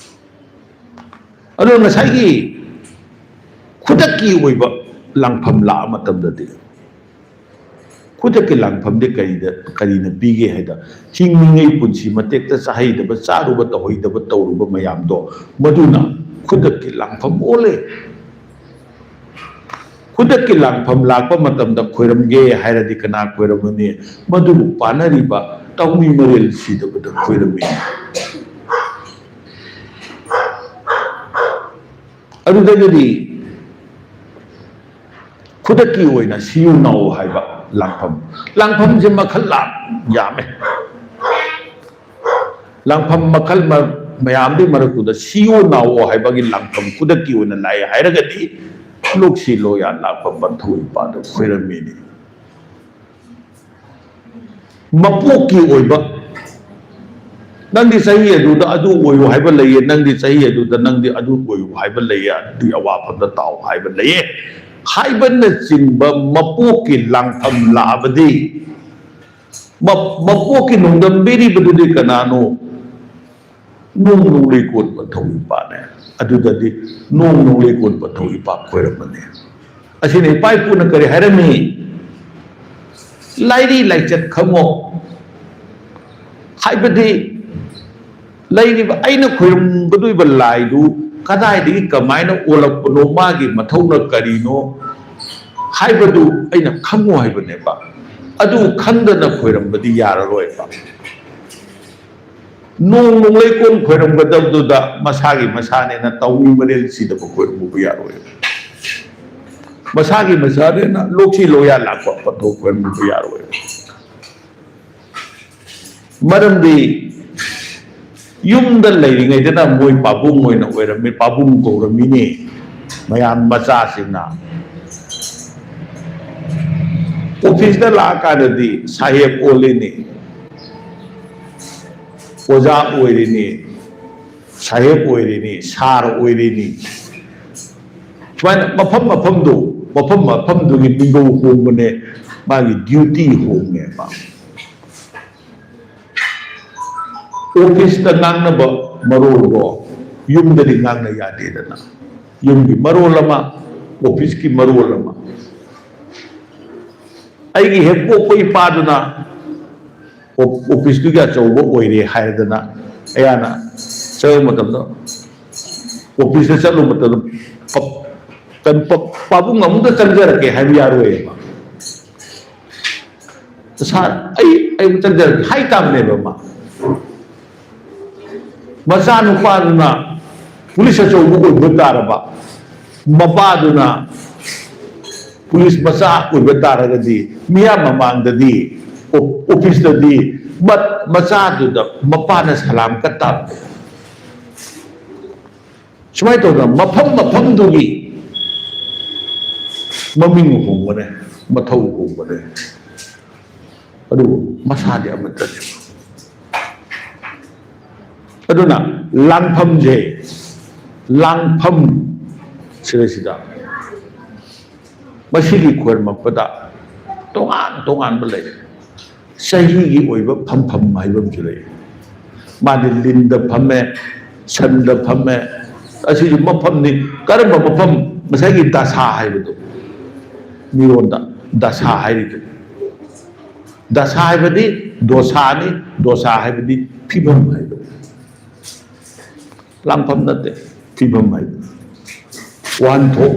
ꯑꯗꯣ ꯉꯁꯥꯏꯒꯤ ꯈꯨꯗꯛꯀꯤ ꯑꯣꯏꯕ ꯂꯥꯡꯐꯝ ꯂꯥꯛꯑ ꯃꯇꯝꯗꯗꯤ, ꯈꯨꯗꯛꯀꯤ ꯂꯥꯡꯐꯝꯗꯤ ꯀꯔꯤꯗ, ꯀꯔꯤꯅ ꯄꯤꯒꯦ ꯍꯥꯏꯗ, ꯍꯤꯡꯂꯤꯉꯩ ꯄꯨꯟꯁꯤ ꯃꯇꯦꯛꯇ ꯆꯥꯍꯩꯗꯕ, ꯆꯥꯔꯨꯕ, ꯇꯧꯍꯩꯗꯕ ꯇꯧꯔꯨꯕ ꯃꯌꯥꯝꯗꯣ, ꯃꯗꯨꯅ ꯈꯨꯗꯛꯀꯤ ꯂꯥꯡꯐꯝ ꯑꯣꯜꯂꯦ꯫ ꯈꯨꯗꯛꯀꯤ ꯂꯥꯡꯐꯝ ꯂꯥꯛꯄ ꯃꯇꯝꯗ ꯈꯣꯏꯔꯝꯒꯦ ꯍꯥꯏꯔꯗꯤ ꯀꯅꯥ ꯈꯣꯏꯔꯝꯃꯅꯤ? ꯃꯗꯨꯕꯨ ꯄꯥꯟꯅꯔꯤꯕ ꯇꯥꯎꯃꯤ ꯃꯔꯦꯜ ꯁꯤꯗꯕꯗ ꯈꯣꯏꯔꯝꯃꯤ꯫ ꯑꯗꯨꯗꯒꯤꯗꯤ ꯈꯨꯗꯛꯀꯤ ꯑꯣꯏꯅ ꯁꯤꯌꯨ ꯅꯥꯎ ꯍꯥꯏꯕ ꯂꯥꯡꯐꯝ, ꯂꯥꯡꯐꯝꯁꯦ ꯃꯈꯜ ꯂꯥꯡ ꯌꯥꯝꯃꯦ꯫ ꯂꯥꯡꯐꯝ ꯃꯈꯜ ꯃ-, ꯃꯌꯥꯝꯗꯨꯒꯤ ꯃꯔꯛꯇꯨꯗ ꯁꯤꯌꯨ ꯅꯥꯎ ꯍꯥꯏꯕꯒꯤ ꯂꯥꯡꯐꯝ ꯈꯨꯗꯛꯀꯤ ꯑꯣꯏꯅ ꯂꯥꯛꯑꯦ ꯍꯥꯏꯔꯒꯗꯤ ꯂꯣꯛꯁꯤ ꯂꯣꯌꯥ ꯂꯥꯛꯄ ꯄꯟꯊꯧ ꯏꯄꯥꯗ ꯈꯣꯏꯔꯝꯃꯤꯅꯤ꯫ ꯃꯄꯣꯛꯀꯤ ꯑꯣꯏꯕ ꯅꯪꯗꯤ ꯆꯍꯤ ꯑꯗꯨꯗ ꯑꯗꯨ ꯑꯣꯏꯌꯨ ꯍꯥꯏꯕ ꯂꯩꯌꯦ, ꯅꯪꯗꯤ ꯆꯍꯤ ꯑꯗꯨꯗ ꯅꯪꯗꯤ ꯑꯗꯨ ꯑꯣꯏꯌꯨ ꯍꯥꯏꯕ ꯂꯩꯌꯦ, ꯑꯗꯨꯒꯤ ꯑꯋꯥꯐꯝꯗ ꯇꯥꯎ ꯍꯥꯏꯕ ꯂꯩꯌꯦ ꯍꯥꯏꯕꯅꯆꯤꯡꯕ ꯃꯄꯣꯛꯀꯤ ꯂꯥꯡꯐꯝ ꯂꯥꯛꯑꯕꯗꯤ, ꯃ-, ꯃꯄꯣꯛꯀꯤ ꯅꯣꯡꯗꯝꯕꯤꯔꯤꯕꯗꯨꯗꯤ ꯀꯅꯥꯅꯣ? ꯅꯣꯡ ꯅꯣꯡꯂꯩ ꯀꯣꯟꯕ ꯊꯧ ꯏꯄꯥꯅꯦ꯫ ꯑꯗꯨꯗꯗꯤ ꯅꯣꯡ ꯅꯣꯡꯂꯩ ꯀꯣꯟꯕ ꯊꯧ ꯏꯄꯥ ꯈꯣꯏꯔꯝꯕꯅꯦ꯫ ꯑꯁꯤꯅ ꯏꯄꯥ ꯏꯄꯨꯅ ꯀꯔꯤ ꯍꯥꯏꯔꯝꯃꯤ? ꯂꯥꯏꯔꯤ ꯂꯥꯏꯆꯠ ꯈꯪꯉꯣ꯫ ꯍꯥꯏꯕꯗꯤ ꯂꯩꯔꯤꯕ ꯑꯩꯅ ꯈꯣꯏꯔꯝꯒꯗꯣꯏꯕ ꯂꯥꯏꯗꯨ ꯀꯗꯥꯏꯗꯒꯤ ꯀꯃꯥꯏꯅ ꯑꯣꯜꯂꯛꯄꯅꯣ, ꯃꯥꯒꯤ ꯃꯊꯧꯅ ꯀꯔꯤꯅꯣ ꯍꯥꯏꯕꯗꯨ ꯑꯩꯅ ꯈꯪꯉꯨ ꯍꯥꯏꯕꯅꯦꯕ꯫ ꯑꯗꯨ ꯈꯪꯗꯅ ꯈꯣꯏꯔꯝꯕꯗꯤ ꯌꯥꯔꯔꯣꯏꯕ꯫ ꯅꯣꯡ ꯅꯣꯡꯂꯩꯀꯣꯟ ꯈꯣꯏꯔꯝꯒꯗꯕꯗꯨꯗ ꯃꯁꯥꯒꯤ ꯃꯁꯥꯅꯦꯅ ꯇꯥꯎꯃꯤ ꯃꯔꯦꯜ ꯁꯤꯗꯕ ꯈꯣꯏꯔꯝꯕꯕꯨ ꯌꯥꯔꯣꯏ꯫ ꯃꯁꯥꯒꯤ ꯃꯁꯥꯅꯦꯅ ꯂꯣꯛꯁꯤ ꯂꯣꯌꯥ ꯂꯥꯛꯄ ꯄꯟꯊꯧ ꯈꯣꯏꯔꯝꯕꯕꯨ ꯌꯥꯔꯣꯏ꯫ ꯃꯔꯝꯗꯤ ꯌꯨꯝꯗ ꯂꯩꯔꯤꯉꯩꯗꯅ ꯃꯣꯏ ꯄꯥꯕꯨꯡ ꯑꯣꯏꯅ ꯑꯣꯏꯔꯝꯃꯤ, ꯄꯥꯕꯨꯡ ꯀꯧꯔꯝꯃꯤꯅꯤ ꯃꯌꯥꯝ ꯃꯆꯥꯁꯤꯡꯅ꯫ ꯑꯣꯐꯤꯁꯇ ꯂꯥꯛꯑꯀꯥꯟꯗꯗꯤ ꯁꯥꯍꯦꯕ ꯑꯣꯜꯂꯤꯅꯤ, ꯑꯣꯖꯥ ꯑꯣꯏꯔꯤꯅꯤ, ꯁꯥꯍꯦꯕ ꯑꯣꯏꯔꯤꯅꯤ, ꯁꯥꯔ ꯑꯣꯏꯔꯤꯅꯤ꯫ ꯁꯨꯃꯥꯏꯅ ꯃꯐꯝ ꯃꯐꯝꯗꯨ, ꯃꯐꯝ ꯃꯐꯝꯗꯨꯒꯤ ꯃꯤꯡꯒꯧ ꯍꯣꯡꯕꯅꯦ, ꯃꯥꯒꯤ ꯗ꯭ꯌꯨꯇꯤ ꯍꯣꯡꯉꯦꯕ꯫ ꯑꯣꯐꯤꯁꯇ ꯉꯥꯡꯅꯕ ꯃꯔꯣꯜꯗꯣ ꯌꯨꯝꯗꯗꯤ ꯉꯥꯡꯅ ꯌꯥꯗꯦꯗꯅ꯫ ꯌꯨꯝꯒꯤ ꯃꯔꯣꯜ ꯑꯃ, ꯑꯣꯐꯤꯁꯀꯤ ꯃꯔꯣꯜ ꯑꯃ꯫ ꯑꯩꯒꯤ ꯍꯦꯛ ꯄꯣꯛꯄ ꯏꯄꯥꯗꯨꯅ ꯑꯣ-, ꯑꯣꯐꯤꯁꯇꯨꯒꯤ ꯑꯆꯧꯕ ꯑꯣꯏꯔꯦ ꯍꯥꯏꯔꯗꯅ ꯑꯩꯍꯥꯛꯅ ꯆꯠꯂꯨ ꯃꯇꯝꯗ, ꯑꯣꯐꯤꯁꯇ ꯆꯠꯂꯨ ꯃꯇꯝꯗ ꯄ-, ꯀꯩꯅꯣ, ꯄ-, ꯄꯥꯕꯨꯡ ꯑꯃꯨꯛꯇ ꯆꯪꯖꯔꯛꯀꯦ ꯍꯥꯏꯕ ꯌꯥꯔꯣꯏꯕ꯫ ꯁꯥꯔ, ꯑꯩ, ꯑꯩ ꯑꯃꯨꯛ ꯆꯪꯖꯔꯛꯀꯦ ꯍꯥꯏ ꯇꯥꯕꯅꯦꯕ ꯃꯥ꯫ ꯃꯆꯥꯅꯨꯄꯥꯗꯨꯅ ꯄꯨꯂꯤꯁ ꯑꯆꯧꯕ ꯑꯣꯏꯕ ꯇꯥꯔꯕ, ꯃꯄꯥꯗꯨꯅ ꯄꯨꯂꯤꯁ ꯃꯆꯥ ꯑꯣꯏꯕ ꯇꯥꯔꯒꯗꯤ, ꯃꯤꯌꯥꯝ ꯃꯃꯥꯡꯗꯗꯤ, ꯑꯣ-, ꯑꯣꯐꯤꯁꯇꯗꯤ ꯃ-, ꯃꯆꯥꯗꯨꯗ ꯃꯄꯥꯅ ꯁꯂꯥꯝ ꯀꯠ ꯇꯥꯕꯅꯦ꯫ ꯁꯨꯃꯥꯏꯅ ꯇꯧꯗꯅ ꯃꯐꯝ ꯃꯐꯝꯗꯨꯒꯤ ꯃꯃꯤꯡ ꯍꯣꯡꯕꯅꯦ, ꯃꯊꯧ ꯍꯣꯡꯕꯅꯦ, ꯑꯗꯨꯕꯨ ꯃꯁꯥꯗꯤ ꯑꯃꯠꯇꯅꯦ꯫ ꯑꯗꯨꯅ ꯂꯥꯡꯐꯝꯁꯦ, ꯂꯥꯡꯐꯝ ꯁꯤꯗꯩꯁꯤꯗ ꯃꯁꯤꯒꯤ ꯈꯣꯏꯔꯝꯃꯛꯄꯗ ꯇꯣꯉꯥꯟ ꯇꯣꯉꯥꯟꯕ ꯂꯩ꯫ ꯆꯍꯤꯒꯤ ꯑꯣꯏꯕ ꯐꯝꯐꯝ ꯍꯥꯏꯕ ꯑꯃꯁꯨ ꯂꯩ꯫ ꯃꯥꯗꯤ ꯂꯤꯟꯗ ꯐꯝꯃꯦ, ꯁꯟꯗ ꯐꯝꯃꯦ꯫ ꯑꯁꯤꯁꯨ ꯃꯐꯝꯅꯤ꯫ ꯀꯔꯝꯕ ꯃꯐꯝ? ꯉꯁꯥꯏꯒꯤ ꯗꯁꯥ ꯍꯥꯏꯕꯗꯣ, ꯃꯤꯔꯣꯟꯗ ꯗꯁꯥ ꯍꯥꯏꯔꯤꯗꯣ꯫ ꯗꯁꯥ ꯍꯥꯏꯕꯗꯤ ꯗꯣꯁꯥꯅꯤ, ꯗꯣꯁꯥ ꯍꯥꯏꯕꯗꯤ ꯐꯤꯕꯝ ꯍꯥꯏꯕ꯫ ꯂꯥꯡꯐꯝ ꯅꯠꯇꯦ, ꯐꯤꯕꯝ ꯍꯥꯏꯕ꯫ ꯋꯥꯍꯟꯊꯣꯛ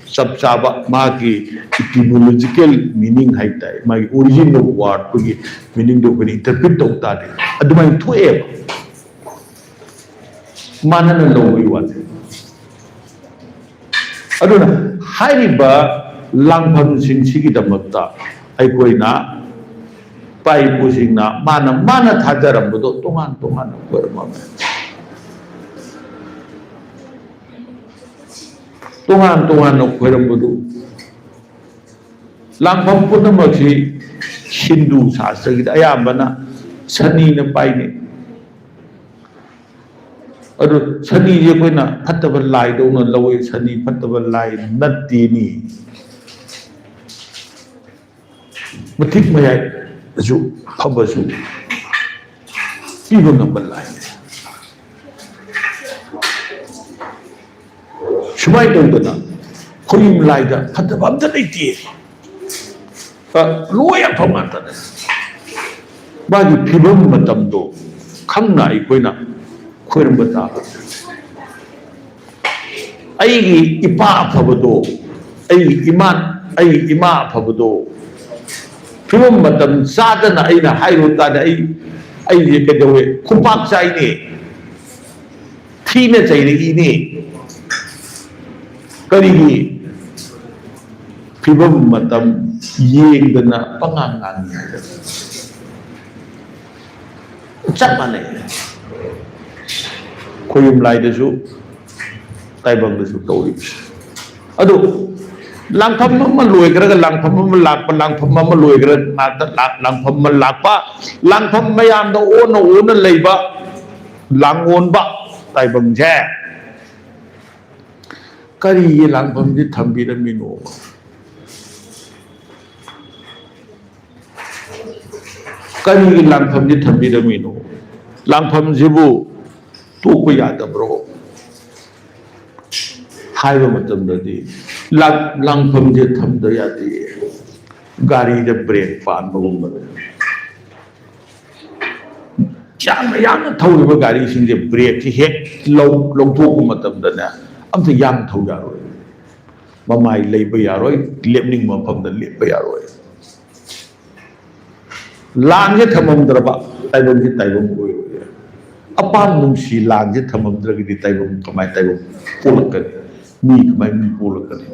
ꯆꯞ ꯆꯥꯕ, ꯃꯥꯒꯤ etymological meaning ꯍꯥꯏ ꯇꯥꯏ, ꯃꯥꯒꯤ origin of word, ꯑꯩꯈꯣꯏꯒꯤ meaning ꯗꯣ ꯑꯩꯈꯣꯏꯅ interpret ꯇꯧ ꯇꯥꯔꯗꯤ ꯑꯗꯨꯃꯥꯏꯅ ꯊꯣꯛꯑꯦꯕ꯫ ꯃꯥꯟꯅꯅ ꯂꯧꯕꯒꯤ ꯋꯥꯅꯤ꯫ ꯑꯗꯨꯅ ꯍꯥꯏꯔꯤꯕ ꯂꯥꯡꯐꯝꯁꯤꯡꯁꯤꯒꯤꯗꯃꯛꯇ ꯑꯩꯈꯣꯏꯅ ꯏꯄꯥ ꯏꯄꯨꯁꯤꯡꯅ ꯃꯥꯅ, ꯃꯥꯅ ꯊꯥꯖꯔꯝꯕꯗꯣ ꯇꯣꯉꯥꯟ ꯇꯣꯉꯥꯟꯅ ꯈꯣꯏꯔꯝꯃꯝꯃꯦ꯫ ꯇꯣꯉꯥꯟ ꯇꯣꯉꯥꯟꯅ ꯈꯣꯏꯔꯝꯕꯗꯨ, ꯂꯥꯡꯐꯝ ꯄꯨꯝꯅꯃꯛꯁꯤ ꯍꯤꯟꯗꯨ ꯁꯥꯁꯇ꯭ꯔꯒꯤꯗ ꯑꯌꯥꯝꯕꯅ ꯁꯅꯤꯅ ꯄꯥꯏꯅꯩ꯫ ꯑꯗꯨ ꯁꯅꯤꯁꯦ ꯑꯩꯈꯣꯏꯅ ꯐꯠꯇꯕ ꯂꯥꯏꯗꯧꯅ ꯂꯧꯋꯦ꯫ ꯁꯅꯤ ꯐꯠꯇꯕ ꯂꯥꯏ ꯅꯠꯇꯦꯅꯤ꯫ ꯃꯇꯤꯛ ꯃꯌꯥꯏꯁꯨ, ꯐꯕꯁꯨ ꯄꯤꯕ ꯉꯝꯕ ꯂꯥꯏꯅꯤ꯫ ꯁꯨꯃꯥꯏꯅ ꯇꯧꯗꯅ ꯈꯣꯏꯌꯨꯝ ꯂꯥꯏꯗ ꯐꯠꯇꯕ ꯑꯝꯇ ꯂꯩꯇꯦ꯫ ꯑ, ꯂꯣꯏ ꯑꯐꯕ ꯉꯥꯛꯇꯅꯦ꯫ ꯃꯥꯒꯤ ꯐꯤꯕꯝ ꯃꯇꯝꯗꯣ ꯈꯪꯅ ꯑꯩꯈꯣꯏꯅ ꯈꯣꯏꯔꯝꯕ ꯇꯥꯕ꯫ ꯑꯩꯒꯤ ꯏꯄꯥ ꯑꯐꯕꯗꯣ, ꯑꯩꯒꯤ ꯏꯃꯥ, ꯑꯩꯒꯤ ꯏꯃꯥ ꯑꯐꯕꯗꯣ ꯐꯤꯕꯝ ꯃꯇꯝ ꯆꯥꯗꯅ ꯑꯩꯅ ꯍꯥꯏꯔꯨ ꯇꯥꯔꯗꯤ ꯑꯩ, ꯑꯩꯁꯦ ꯀꯩꯗꯧꯋꯦ? ꯈꯨꯄꯥꯛ ꯆꯥꯏꯅꯦ, ꯊꯤꯅ ꯆꯩꯔꯛꯏꯅꯦ꯫ ꯀꯔꯤꯒꯤ? ꯐꯤꯕꯝ ꯃꯇꯝ ꯌꯦꯡꯗꯅ ꯄꯉꯥꯡ ꯉꯥꯡꯉꯤ ꯍꯥꯏꯗꯅ꯫ ꯆꯞ ꯃꯥꯟꯅꯩ꯫ ꯈꯣꯏꯌꯨꯝ ꯂꯥꯏꯗꯁꯨ, ꯇꯥꯏꯕꯪꯗꯁꯨ ꯇꯧꯔꯤꯕꯁꯦ꯫ ꯑꯗꯨ ꯂꯥꯡꯐꯝ ꯑꯃ ꯂꯣꯏꯈ꯭ꯔꯒ ꯂꯥꯡꯐꯝ ꯑꯃ ꯂꯥꯛꯄ, ꯂꯥꯡꯐꯝ ꯑꯃ ꯂꯣꯏꯈ꯭ꯔꯒ ꯂꯥꯡꯐꯝ ꯑꯃ ꯂꯥꯛꯄ, ꯂꯥꯡꯐꯝ ꯃꯌꯥꯝꯗ ꯑꯣꯟꯅ ꯑꯣꯟꯅ ꯂꯩꯕ, ꯂꯥꯡꯒꯣꯟꯕ ꯇꯥꯏꯕꯪꯁꯦ ꯀꯔꯤꯒꯤ ꯂꯥꯡꯐꯝꯗꯤ ꯊꯝꯕꯤꯔꯝꯃꯤꯅꯣ? ꯀꯔꯤꯒꯤ ꯂꯥꯡꯐꯝꯗꯤ ꯊꯝꯕꯤꯔꯝꯃꯤꯅꯣ? ꯂꯥꯡꯐꯝꯁꯤꯕꯨ ꯇꯣꯛꯄ ꯌꯥꯗꯕ꯭ꯔꯣ? ꯍꯥꯏꯕ ꯃꯇꯝꯗꯗꯤ ꯂꯥꯡ-, ꯂꯥꯡꯐꯝꯁꯦ ꯊꯝꯗ ꯌꯥꯗꯦ꯫ ꯒꯥꯔꯤꯗ ꯕ꯭ꯔꯦꯛ ꯄꯥꯟꯕꯒꯨꯝꯕꯗ ꯌꯥꯝꯅ ꯌꯥꯡꯅ ꯊꯧꯔꯤꯕ ꯒꯥꯔꯤꯁꯤꯡꯁꯦ ꯕ꯭ꯔꯦꯛꯁꯤ ꯍꯦꯛ ꯂꯧ-, ꯂꯧꯊꯣꯛꯄ ꯃꯇꯝꯗꯅꯦ ꯑꯝꯇ ꯌꯥꯡꯅ ꯊꯧ ꯌꯥꯔꯣꯏ꯫ ꯃꯃꯥꯏ ꯂꯩꯕ ꯌꯥꯔꯣꯏ, ꯂꯦꯞꯅꯤꯡꯕ ꯃꯐꯝꯗ ꯂꯦꯞꯄ ꯌꯥꯔꯣꯏ꯫ ꯂꯥꯟꯁꯦ ꯊꯝꯃꯝꯗ꯭ꯔꯕ ꯇꯥꯏꯕꯪꯁꯦ ꯇꯥꯏꯕꯪ ꯑꯣꯏꯔꯣꯏ꯫ ꯑꯄꯥꯝ ꯅꯨꯡꯁꯤ ꯂꯥꯟꯁꯦ ꯊꯝꯃꯝꯗ꯭ꯔꯒꯗꯤ ꯇꯥꯏꯕꯪ ꯀꯃꯥꯏ ꯇꯥꯏꯕꯪ ꯄꯣꯛꯂꯛꯀꯅꯤ? ꯃꯤ ꯀꯃꯥꯏ ꯃꯤ ꯄꯣꯛꯂꯛꯀꯅꯤ?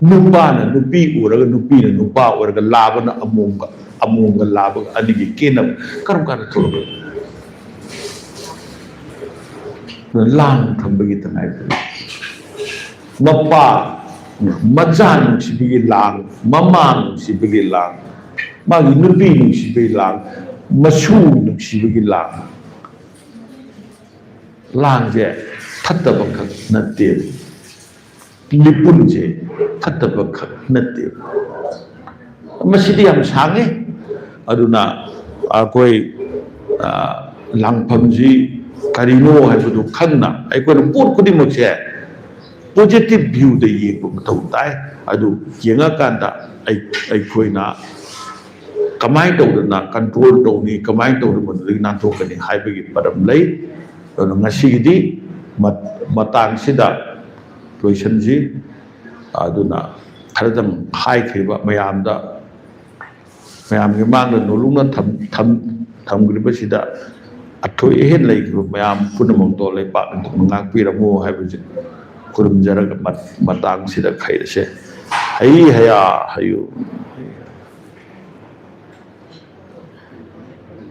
ꯅꯨꯄꯥꯅ ꯅꯨꯄꯤ ꯎꯔꯒ, ꯅꯨꯄꯤꯅ ꯅꯨꯄꯥ ꯑꯣꯏꯔꯒ, ꯂꯥꯕꯅ ꯑꯃꯣꯝꯒ, ꯑꯃꯣꯝꯒ ꯂꯥꯕꯒ ꯑꯅꯤꯒꯤ ꯀꯦꯟꯅꯕ ꯀꯔꯝ ꯀꯥꯟꯗ ꯊꯣꯛꯂꯛꯀꯅꯤ? ꯂꯥꯟ ꯊꯝꯕꯒꯤ ꯇꯉꯥꯏꯐꯗꯦ꯫ ꯃꯄꯥ, ꯃꯆꯥ ꯅꯨꯡꯁꯤꯕꯒꯤ ꯂꯥꯡ, ꯃꯃꯥ ꯅꯨꯡꯁꯤꯕꯒꯤ ꯂꯥꯡ, ꯃꯥꯒꯤ ꯅꯨꯄꯤ ꯅꯨꯡꯁꯤꯕꯒꯤ ꯂꯥꯡ, ꯃꯁꯨ ꯅꯨꯡꯁꯤꯕꯒꯤ ꯂꯥꯡ꯫ ꯂꯥꯡꯁꯦ ꯐꯠꯇꯕ ꯈꯛ ꯅꯠꯇꯦ, ꯂꯤꯄꯨꯟꯁꯦ ꯐꯠꯇꯕ ꯈꯛ ꯅꯠꯇꯦ꯫ ꯃꯁꯤꯗꯤ ꯌꯥꯝ ꯁꯥꯡꯉꯤ꯫ ꯑꯗꯨꯅ ꯑꯩꯈꯣꯏ, ꯑ, ꯂꯥꯡꯐꯝꯁꯤ ꯀꯔꯤꯅꯣ ꯍꯥꯏꯕꯗꯨ ꯈꯪꯅ ꯑꯩꯈꯣꯏꯅ ꯄꯣꯠ ꯈꯨꯗꯤꯡꯃꯛꯁꯦ positive view ꯗ ꯌꯦꯡꯕ ꯃꯊꯧ ꯇꯥꯏ꯫ ꯑꯗꯨ ꯌꯦꯡꯉꯀꯥꯟꯗ ꯑꯩ-, ꯑꯩꯈꯣꯏꯅ ꯀꯃꯥꯏꯅ ꯇꯧꯗꯅ control ꯇꯧꯅꯤ, ꯀꯃꯥꯏꯅ ꯇꯧꯗꯅ ꯃꯗꯨꯗꯒꯤ ꯅꯥꯟꯊꯣꯛꯀꯅꯤ ꯍꯥꯏꯕꯒꯤ ꯃꯔꯝ ꯂꯩ꯫ ꯑꯗꯨꯅ ꯉꯁꯤꯒꯤꯗꯤ ꯃ-, ꯃꯇꯥꯡꯁꯤꯗ ꯂꯣꯏꯁꯤꯟꯁꯤ꯫ ꯑꯗꯨꯅ ꯈꯔꯗꯪ ꯍꯥꯏꯈ꯭ꯔꯤꯕ ꯃꯌꯥꯝꯗ, ꯃꯌꯥꯝꯒꯤ ꯃꯥꯡꯗ ꯅꯣꯂꯨꯛꯅ ꯊꯝ-, ꯊꯝ-, ꯊꯝꯈ꯭ꯔꯤꯕꯁꯤꯗ ꯑꯊꯣꯏ ꯑꯍꯦꯟ ꯂꯩꯈꯤꯕ ꯃꯌꯥꯝ ꯄꯨꯝꯅꯃꯛꯇꯣ ꯂꯩꯄꯥꯛ ꯅꯤꯡꯊꯧꯅ ꯉꯥꯛꯄꯤꯔꯝꯃꯨ ꯍꯥꯏꯕꯁꯤ ꯈꯨꯔꯨꯝꯖꯔꯒ ꯃ-, ꯃꯇꯥꯡꯁꯤꯗ ꯈꯩꯔꯁꯦ꯫ ꯍꯩ ꯍꯌꯥ ꯍꯌꯨ꯫